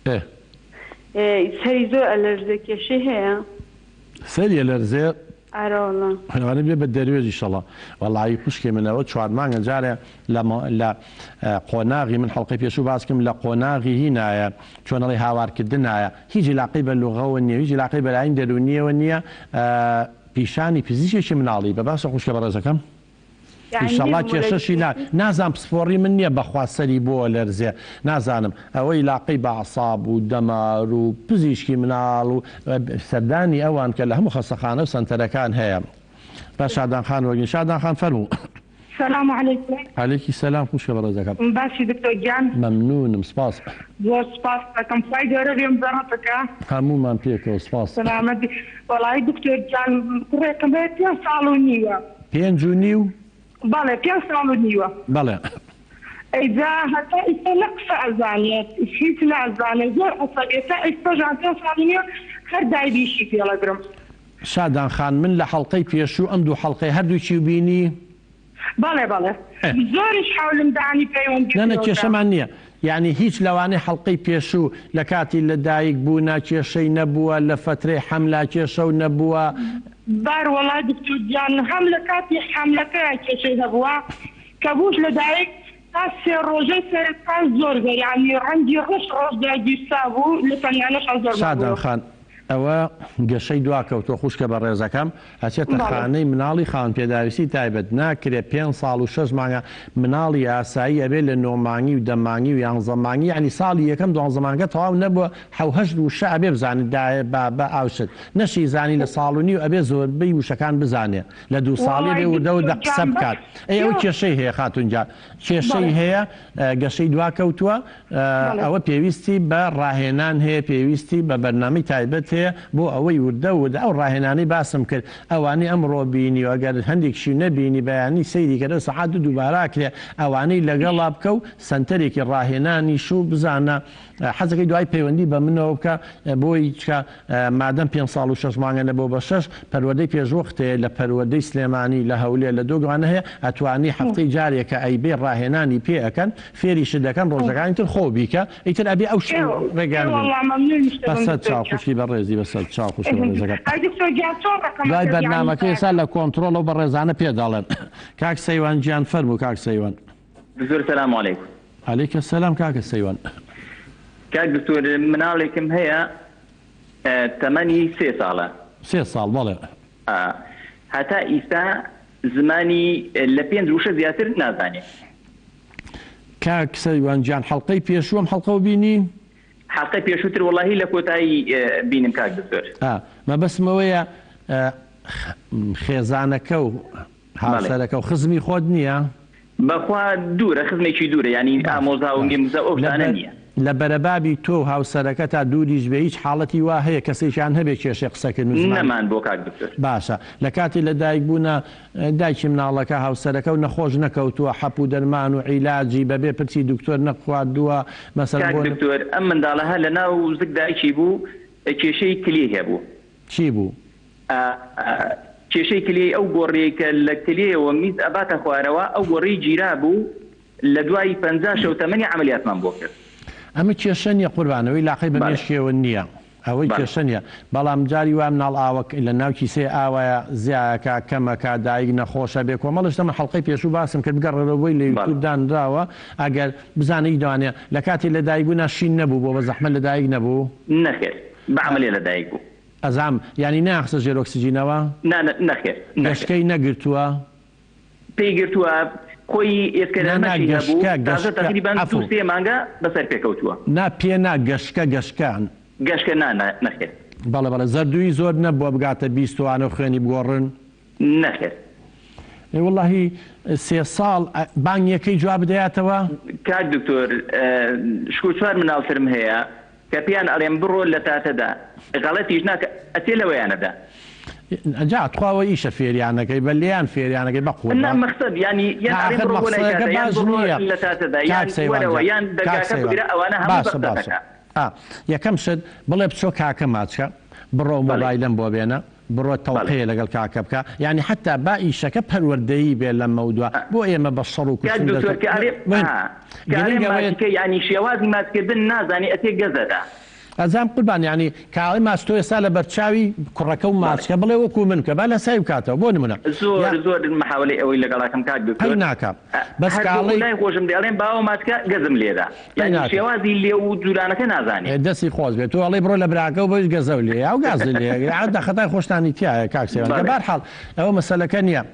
ئێ. ئێ سەری زۆر ئەلەرزێ کێشەی هەیە؟ سەری ئەلەرزێ؟ ئارە وەڵا. لەوانەیە بێ بە دەروێش ئیشەڵا. وەڵایی خوشکی من ئەوە چوار مانگە جارێ لە لە قۆناغی من حەڵقەی پێشوو باس کردم لە قۆناغی هینایە چۆن ئەڵێی هاوارکردنایە هیچ عیلاقەی بە لوغەوە نیە هیچ عیلاقەی بە لایەنی دەروونیەوە نیە پیشانی پزیشکێکی مناڵی بە باشە خوشکە بەڕێزەکەم ئیشەڵا کێشەشی نا نازانم پسپۆڕی من نیە بەخوا سەری بۆ لەرزێ نازانم ئەوەی لاقەی بە عساب و دەمار و پزیشکی مناڵ و سەردانی ئەوان کە لە هەموو خەستەخانە و سەنتەرەکان هەیە با شادان خان وەرگین شادان خان فەرموو. سلام علیکم. علیکی سلام خوشکە بەڕێزەکەم. باشی دکتۆر گیان؟ مەمنونم سپاس. زۆر سپاست دەکەم خوای گەورە بێم زەڕەتەکە. هەموومان پێکەوە سپاس. سەلامەت بی وەڵایی دکتۆر گیان کوڕێکم هەیە پێنج ساڵ و نیوە. پێنج و نیو؟ بەڵێ پێنج ساڵ و نیوە. بەڵێ. ئەیجا هەتا ئیستا نە قسە ئەزانێت هیچ نازانێت زۆر عەسەبیە تا ئیستاش پێنج ساڵ و نیوە هەر دایبیشی پێڵەگرم. شادان خان من لە حەڵقەی پێشوو ئەم دوو حەڵقەی هەردووکیو بینی. بەڵێ بەڵێ زۆریش حەولم دانی پەیوەندی نا نا پێوە کەم. کێشەمان نیە یانی هیچ لەوانەی حەڵقەی پێشوو لە کاتی لە دایک بوونا کێشەی نەبووە لە فەترەی حەملا کێشەو نەبووە. بار وەڵا دکتۆر گیان هەم لە کاتی حەملەکەیا کێشەی هەبووە کە بووش لە دایک تا سێ ڕۆژەی سەرەتا زۆر زۆر یانی ڕەنگی ڕەش ڕەش داگیرسابوو لە تەنگانەشا زۆر شادان مابوو. خان ئەوە گەشەی دواکەوتوە خوشکە بەڕێزەکەم ئەچێتە خانەی مناڵی خاوەن پێداویستی تایبەت ناکرێ پێنج ساڵ و شەش مانگە مناڵی ئاسایی ئەبێ لە نۆ مانگی و دە مانگی و یانزە مانگی یەعنی ساڵی یەکەم دوانزە مانگە تەواو نەبوە حەو هەشت وشە ئەبێ بزانێ دایە بابە ئاوشت نەشی زانی لە ساڵ و نیو ئەبێ زۆربەی وشەکان بزانێ لە دوو ساڵی وەڵای ئەبێ وردە وردە دکتۆر قسە گیان بەس بکات ئەی ئەو کێشەی هەیە خاتون گیان کێشەی بەڵێ هەیە گەشەی دواکەوتووە، بەڵێ. ئەوە پێویستی بە ڕاهێنان هەیە، پێویستی بە بەرنامەی تایبەت هەیە بۆ ئەوەی وردە وردە ئەو ڕاهێنانەی باسم کرد، ئەوانەی ئەمڕۆ بینی و ئەگەر هەندێکیشی نەبینی بەیانی سەیری کە لەو سەعات دوو دووبارە ئەکرێ، ئەوانەی لەگەڵا بکە و سەنتەرێکی ڕاهێنانیش و بزانە حەزەکەی دوای پەیوەندی بە منەوە بکە بۆی چکە مادەم پێنج ساڵ و شەش مانگە نەبووە بە شەش، پەروەردەی پێشوەخت هەیە لە پەروەردەی سلێمانی، لە هەولێر، لە دۆک ئەوانە هەیە، ئەتوانی هەفتەی جارێک کە ئەیبەی ڕاهێنانی پێ ئەکەن، فێریشت دەکەن، ڕۆژەکانی تر خۆو بیکە، ئیتر ئەبێ ئەو ئێ ڕێگایانە ببینی. وەڵا مەمنونیشت دەبم بەسەر دکتۆر چاو گیان. خوشکی بەڕێزی بەسەر چاو خوشکە بەڕێزەکەم. ئەی دکتۆر گیان چۆن دوای ڕەقەمەکەت یانی بەرنامەکە ئێستا پایەکەم. لە کۆنتڕۆڵ ئەو بەڕێزانە پێ دەڵێن. کاک سەیوان گیان فەرموو کاک سەیوان. دکتۆر سلام علیکم. علیک السلام کاکە سەیوان. کاک دکتۆر مناڵێکم هەیە تەمەنی سێ ساڵە. سێ ساڵ بەڵێ. هەتا ئیستا زمانی لە پێنج وشە زیاتر نازانێ. کاک سەیوان گیان حەڵقەی پێشوو ئەم حەڵقەو بینی؟ حەڵقەی پێشووتر وەڵاهی لە کۆتایی بینم کاک دکتۆر. ئا مەبەستم ئەوەیە خێزانەکەو بەڵێ. هاوسەرەکەو خزمی خۆت نییە؟ بەخوا دوورە خزمێکی دوورە یانی باشە ئامۆزا و باشە میمزا و ئەو لە شتانە بەر نییە. لە بەرەبابی تۆ و هاوسەرەکەتا دووریش بێ هیچ حاڵەتی وا هەیە کەسێکیان هەبێ کێشەی قسەکردن و زمانی نەمان بۆ کاک دکتۆر. باشە لە کاتی لە دایک بوونا دایکی مناڵەکە هاوسەرەکە و نەخۆش نەکەوتووە حەپ و دەرمان و عیلاجی بەبێ پرسی دکتۆر نەخواردووە مەسەلەن کاک بۆ دکتۆر ئەم منداڵە هەر لە ناو زگ دایکی بوو کێشەی کلیەی هەبوو. چی بوو؟ کێشەی کلیەی ئەو گۆڕیەی کە لە کلیەیەوە میز ئەباتە خوارەوە ئەو گۆڕی گیرابوو لە دوای 50 شەو تەمەنی عەمەلیاتمان بۆ کرد. ئەمە کێشە نیە قوربان ئەوەی لاقەی بە مێشکیەوە نیە ئەوەی کێشە نیە بەڵام جاری وا مناڵ ئاوە لە ناو کیسەی ئاوایە زیایەکا کەمەکا دایک نەخۆشە بێ کۆمەڵە شتە من حەڵقەی پێشوو باسم کرد بگەڕێرەوە بۆی لە یوتوب دانراوە ئەگەر بزانە هیچ لەوانەیە لە کاتی لە دایک بوونا شین نەبوو بۆ بە زەحمەت لە دایک نەبوو؟ نەخێر بە عەمەلیە لە دایک بوو. ئەزام یانی نایانخستە ژێر ئۆکسجینەوە؟ نا نەخێر نەخێر. گەشکەی نەگرتووە؟ پێی گرتووە خۆی ئێسکە نا نا نەرمەشی هەبوو گەشکە تازە گەشکە تەقریبەن دوو عەفو. سێ مانگە بەسەر پێ کەوتووە. نا پێ نا گەشکە گەشکە. گەشکە نا نا نەخێر. بەڵێ بەڵێ زەردوویی زۆر نەبووە بگاتە 20 و ئانە و خوێنی بگۆڕن؟ نەخێر. ئەی وەڵاهی سێ ساڵ بانگیەکەی جواب دەیاتەوە؟ کاک دکتۆر شکور چوار مناڵترم هەیە کە پێیان ئەڵێم بڕۆ لە تاتەدا غەڵەتیش ناکە ئەچێ لەوەیانەدا. جا تخوا ئەوە ئیشە فێریانەکەی بە لێیان فێریانەکەی بە نا قوربان. مەخسەد یانی یان نا ئەڵێم ئاخر بڕۆ بۆ لای مەخسەدەکە تاتە یان باش بڕۆ نییە لە تاتەدا کاک یان سەیوان وەرەوە جان یان کاک دەرگاکە سەیوان بگرە ئەوانە هەمووی باشە بە قسە باشە دەکا. ئا یەکەم شت بڵێ بچۆ کاکە ماچکە بڕۆ بەڵێ. مۆبایلم بۆ بێنە بڕۆ بەڵێ. تەوقەیە لەگەڵ کاکە بکە یانی حەتا با ئیشەکە پەروەردەیی بێ لەمەودوا بۆ ئێمە بە شەڕ و کاک کوشتن دکتۆر دەست کە ئەرێ من ئا کە ئەرێ گرنگ ئەوەیە ماچکە یانی شێوازی ماچکردن نازانی ئەچێ گەزەدا. ئەزام قوربان یانی کاڵی ماچ تۆ ئێستا لە بەرچاوی کوڕەکە و بەڵێ. ماچکە بڵێ وەکو من بکە با لاسایی بکاتەوە بۆ نمونە زۆر یا زۆر محاوەلەی ئەوەی لەگەڵاکەم کاک قەی دکتۆر ناکا بەس هەر بۆ کاڵی لای خۆشم دێ ئەڵێم باوە ماچکە گەزم لێدا قەی یانی ناکا. شێوازی لێو و جولانەکە نازانێ. دەستی خۆش بێت تۆ ئەڵێی بڕۆ لە براکەو بەویش گەزەو لێیە ئەو گازی لێ ئەگرێ عادە خەتای خۆشتانی تیایە کاک سەیوان کە بەڵێ. بەهەرحاڵ ئەوە مەسەلەکە نیە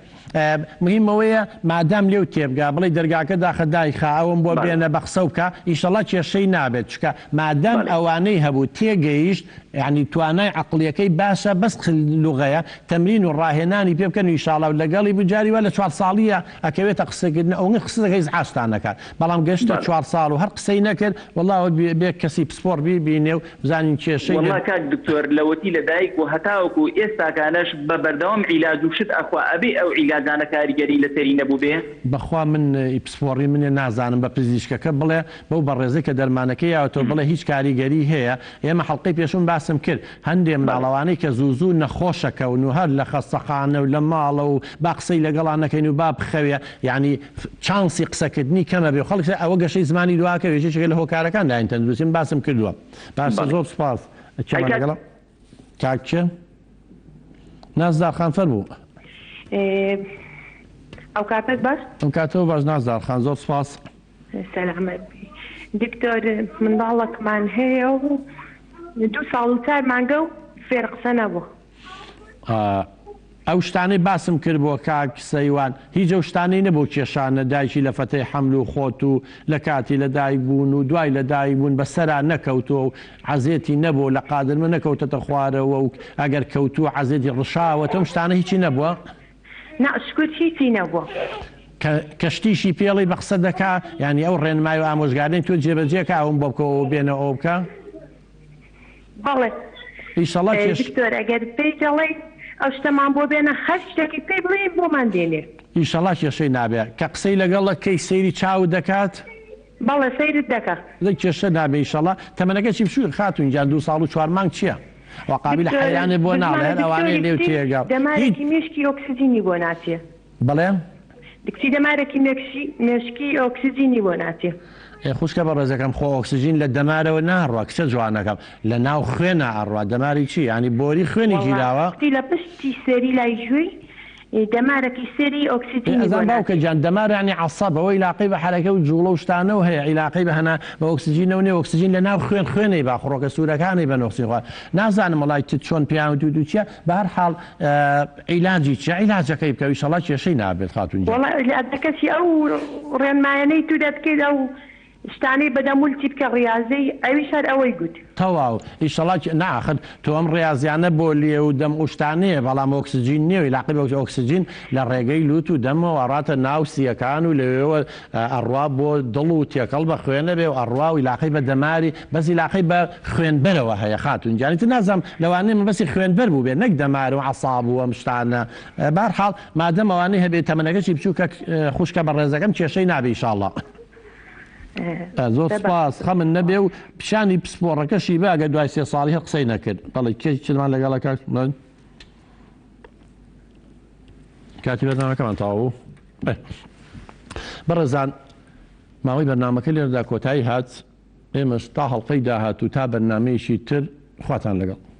مهم ئەوەیە مادام لێو تێبگا بڵێی دەرگاکە داخە دایخە ئەوم بۆ بەڵێ. بێنە بە قسەو بکە ئیشەڵا کێشەی نابێت چونکە مادام بەڵێ. ئەوانەی هەبوو تێگەیشت یانی توانای عەقڵیەکەی باشە بەس لوغەیە تەمرین و ڕاهێنانی پێ بکەن و ئیشاڵا لەگەڵی بوو جاری وا لە چوار ساڵیە ئەکەوێتە قسەکردن ئەوەنگە قسە دەکا ئیزعاجتان نەکات بەڵام گەشتە بەڵێ. چوار ساڵ و هەر قسەی نەکرد وەڵا ئەوە بێ کەسی پسپۆڕ بیبینێ و بزانین کێشەی وەڵا لە کاک دکتۆر لەوەتی لە دایک بوو هەتاوەکو ئێستاکانەش بە بەردەوام عیلاج و شت ئەخوا ئەبێ ئەو عیلاجە. عیلاجانە کاریگەری لەسەری نەبووبێ؟ بەخوا من ئی پسپۆڕی منێ نازانم بە پزیشکەکە بڵێ بەو بەڕێزەی کە دەرمانەکەی یاوەتەوە بڵێ هیچ کاریگەری هەیە ئێمە حەڵقەی پێشووم باسم کرد هەندێ منداڵ ئەوانەی کە زوو زوو نەخۆشەکەون و هەر لە خەستەخانە و لە ماڵە و با قسەی لەگەڵا نەکەین و با بخەوێ یانی چانسی قسەکردنی کەمە بێ و خەڵک ئەوە گەشەی زمانی دواکەوێ یەکێکە لە هۆکارەکان لایەن تەندروستی من باسم کردووە باشە زۆر سوپاس کێمان لەگەڵە کاک کێ نازدار خان فەرموو. ئەو کاتەت باش. ئەم کاتەوە باش نازدار خان زۆر سوپاس. سەلامەت بی دکتۆر منداڵەکمان هەیە و دوو ساڵ و چار مانگە و فێر قسە نەبووە. ئەو شتانەی باسم کرد بۆ کاک سەیوان هیچ ئەو شتانەی نەبوو کێشانە دایکی لە فەتەی حەمل و خۆت و لە کاتی لە دایک بوون و دوای لە دایک بوون بە سەرا نەکەوتووە و عەزێتی نەبووە لە قادرمە نەکەوتەتە خوارەوە و ئەگەر کەوتووە عەزێتی ڕشاوەتە ئەم شتانە هیچی نەبووە؟ نا شکور هیچی نەبووە. کە کە شتیشی پێڵی بە قسە دەکا یانی ئەو ڕێنمای و ئامۆژگاریەی تۆ جێبەجێ کە ئەوم بۆ بکە و ئەوە بێنە ئەوە بکە؟ بەڵێ ئیشەڵا کێش. دکتۆر ئەگەر پێی دەڵێی ئەو شتەمان بۆ بێنە هەر شتێکی پێی بڵێی بۆمان دێنێ. ئیشەڵا کێشەی نابێ. کە قسەی لەگەڵ ئەکەی سەیری چاوت دەکات؟ بەڵێ سەیرت دەکا. دەی کێشە نابێ ئیشەڵا. تەمەنەکە چی بچووک خاتوون گیان دوو ساڵ و چوار مانگ چیە؟ وا قابیلە دکتۆر حەیرانێ بۆ ناڵێ بزمانە هەر ئەوانەیە دکتۆری لێو کچی تێگا هیچ. دەمارێکی مێشکی ئۆکسجینی بۆ ناچێ. بەڵێ؟ کچی دەمارێکی مێکشی مێشکی ئۆکسجینی بۆ ناچێ. ئێ خوشکە بەڕێزەکەم خۆ ئۆکسجین لە دەمارەوە ناڕوا کچە جوانەکەم لە ناو خوێنا ئەڕوا دەماری چی یانی بۆری خوێنی وەڵا گیراوە؟ کچی لە پشتی سەری لای گوێی دەمارەکی سەری ئێ ئۆکسجینی بۆ ئەزانم باوکە ناچێ. گیان دەمار یانی عەسەب ئەوە ئیلاقەی بە حەرەکە و جوڵە و شتانەوە هەیە ئیلاقەی بە هەنا بە ئۆکسجینەوە نیە ئۆکسجین لە ناو خوێن خوێنەی با خڕۆکە سورەکانی بەن ئۆکسجین خوا نازانم وەڵای تت چۆن پێیان وتویت و چیە بە هەر حاڵ عیلاجی چیە عیلاجەکەی بکە ئیشەڵا کێشەی نابێت خاتون گیان. وەڵا عیلاجەکەشی ئەو ڕێنمایەنەی تو دەتکەیت ئەو شتانەی بە دەمولچی بکە ڕیازەی ئەویش هەر ئەوەی گوت. تەواو ئیشەڵا کێ نا ئاخر تۆ ئەم ڕیازیانە بۆ لێو و دەم ئوشتانەیە بەڵام ئۆکسجین نیە و ئیلاقەی بە ئۆکسجین لە ڕێگەی لوت و دەمەوە ئەڕاتە ناو سیەکان و لەوێوە ئەڕوا بۆ دڵ و تێکەڵ بە خوێنە بێ و ئەڕوا و ئیلاقەی بە دەماری بەس ئیلاقەی بە خوێنبەرەوە هەیە خاتوون گیان ئیتر نازانم لەوانەیە مەبەستی خوێنبەر بووبێ نەک دەمار و عەساب و ئەم شتانە بەهەرحاڵ مادەم ئەوانەی هەبێ تەمەنەکەشی بچووکە خوشکە بەڕێزەکەم کێشەی نابێ ئیشاڵڵا. زۆر سپاس خەمت نەبێ و پیشانی پسپۆڕەکەشی بە ئەگەر دوای سێ ساڵی هەر قسەی نەکرد بەڵێ کێ چلمان لەگەڵە کاک من کاتی بەرنامەکەمان تەواو بوو بەڕێزان ماوەی بەرنامەکە لێرەدا کۆتایی هات ئێمەش تا هەڵلقەی داهاتوو تا بەرنمەیەکی تر خواتان لەگەڵ.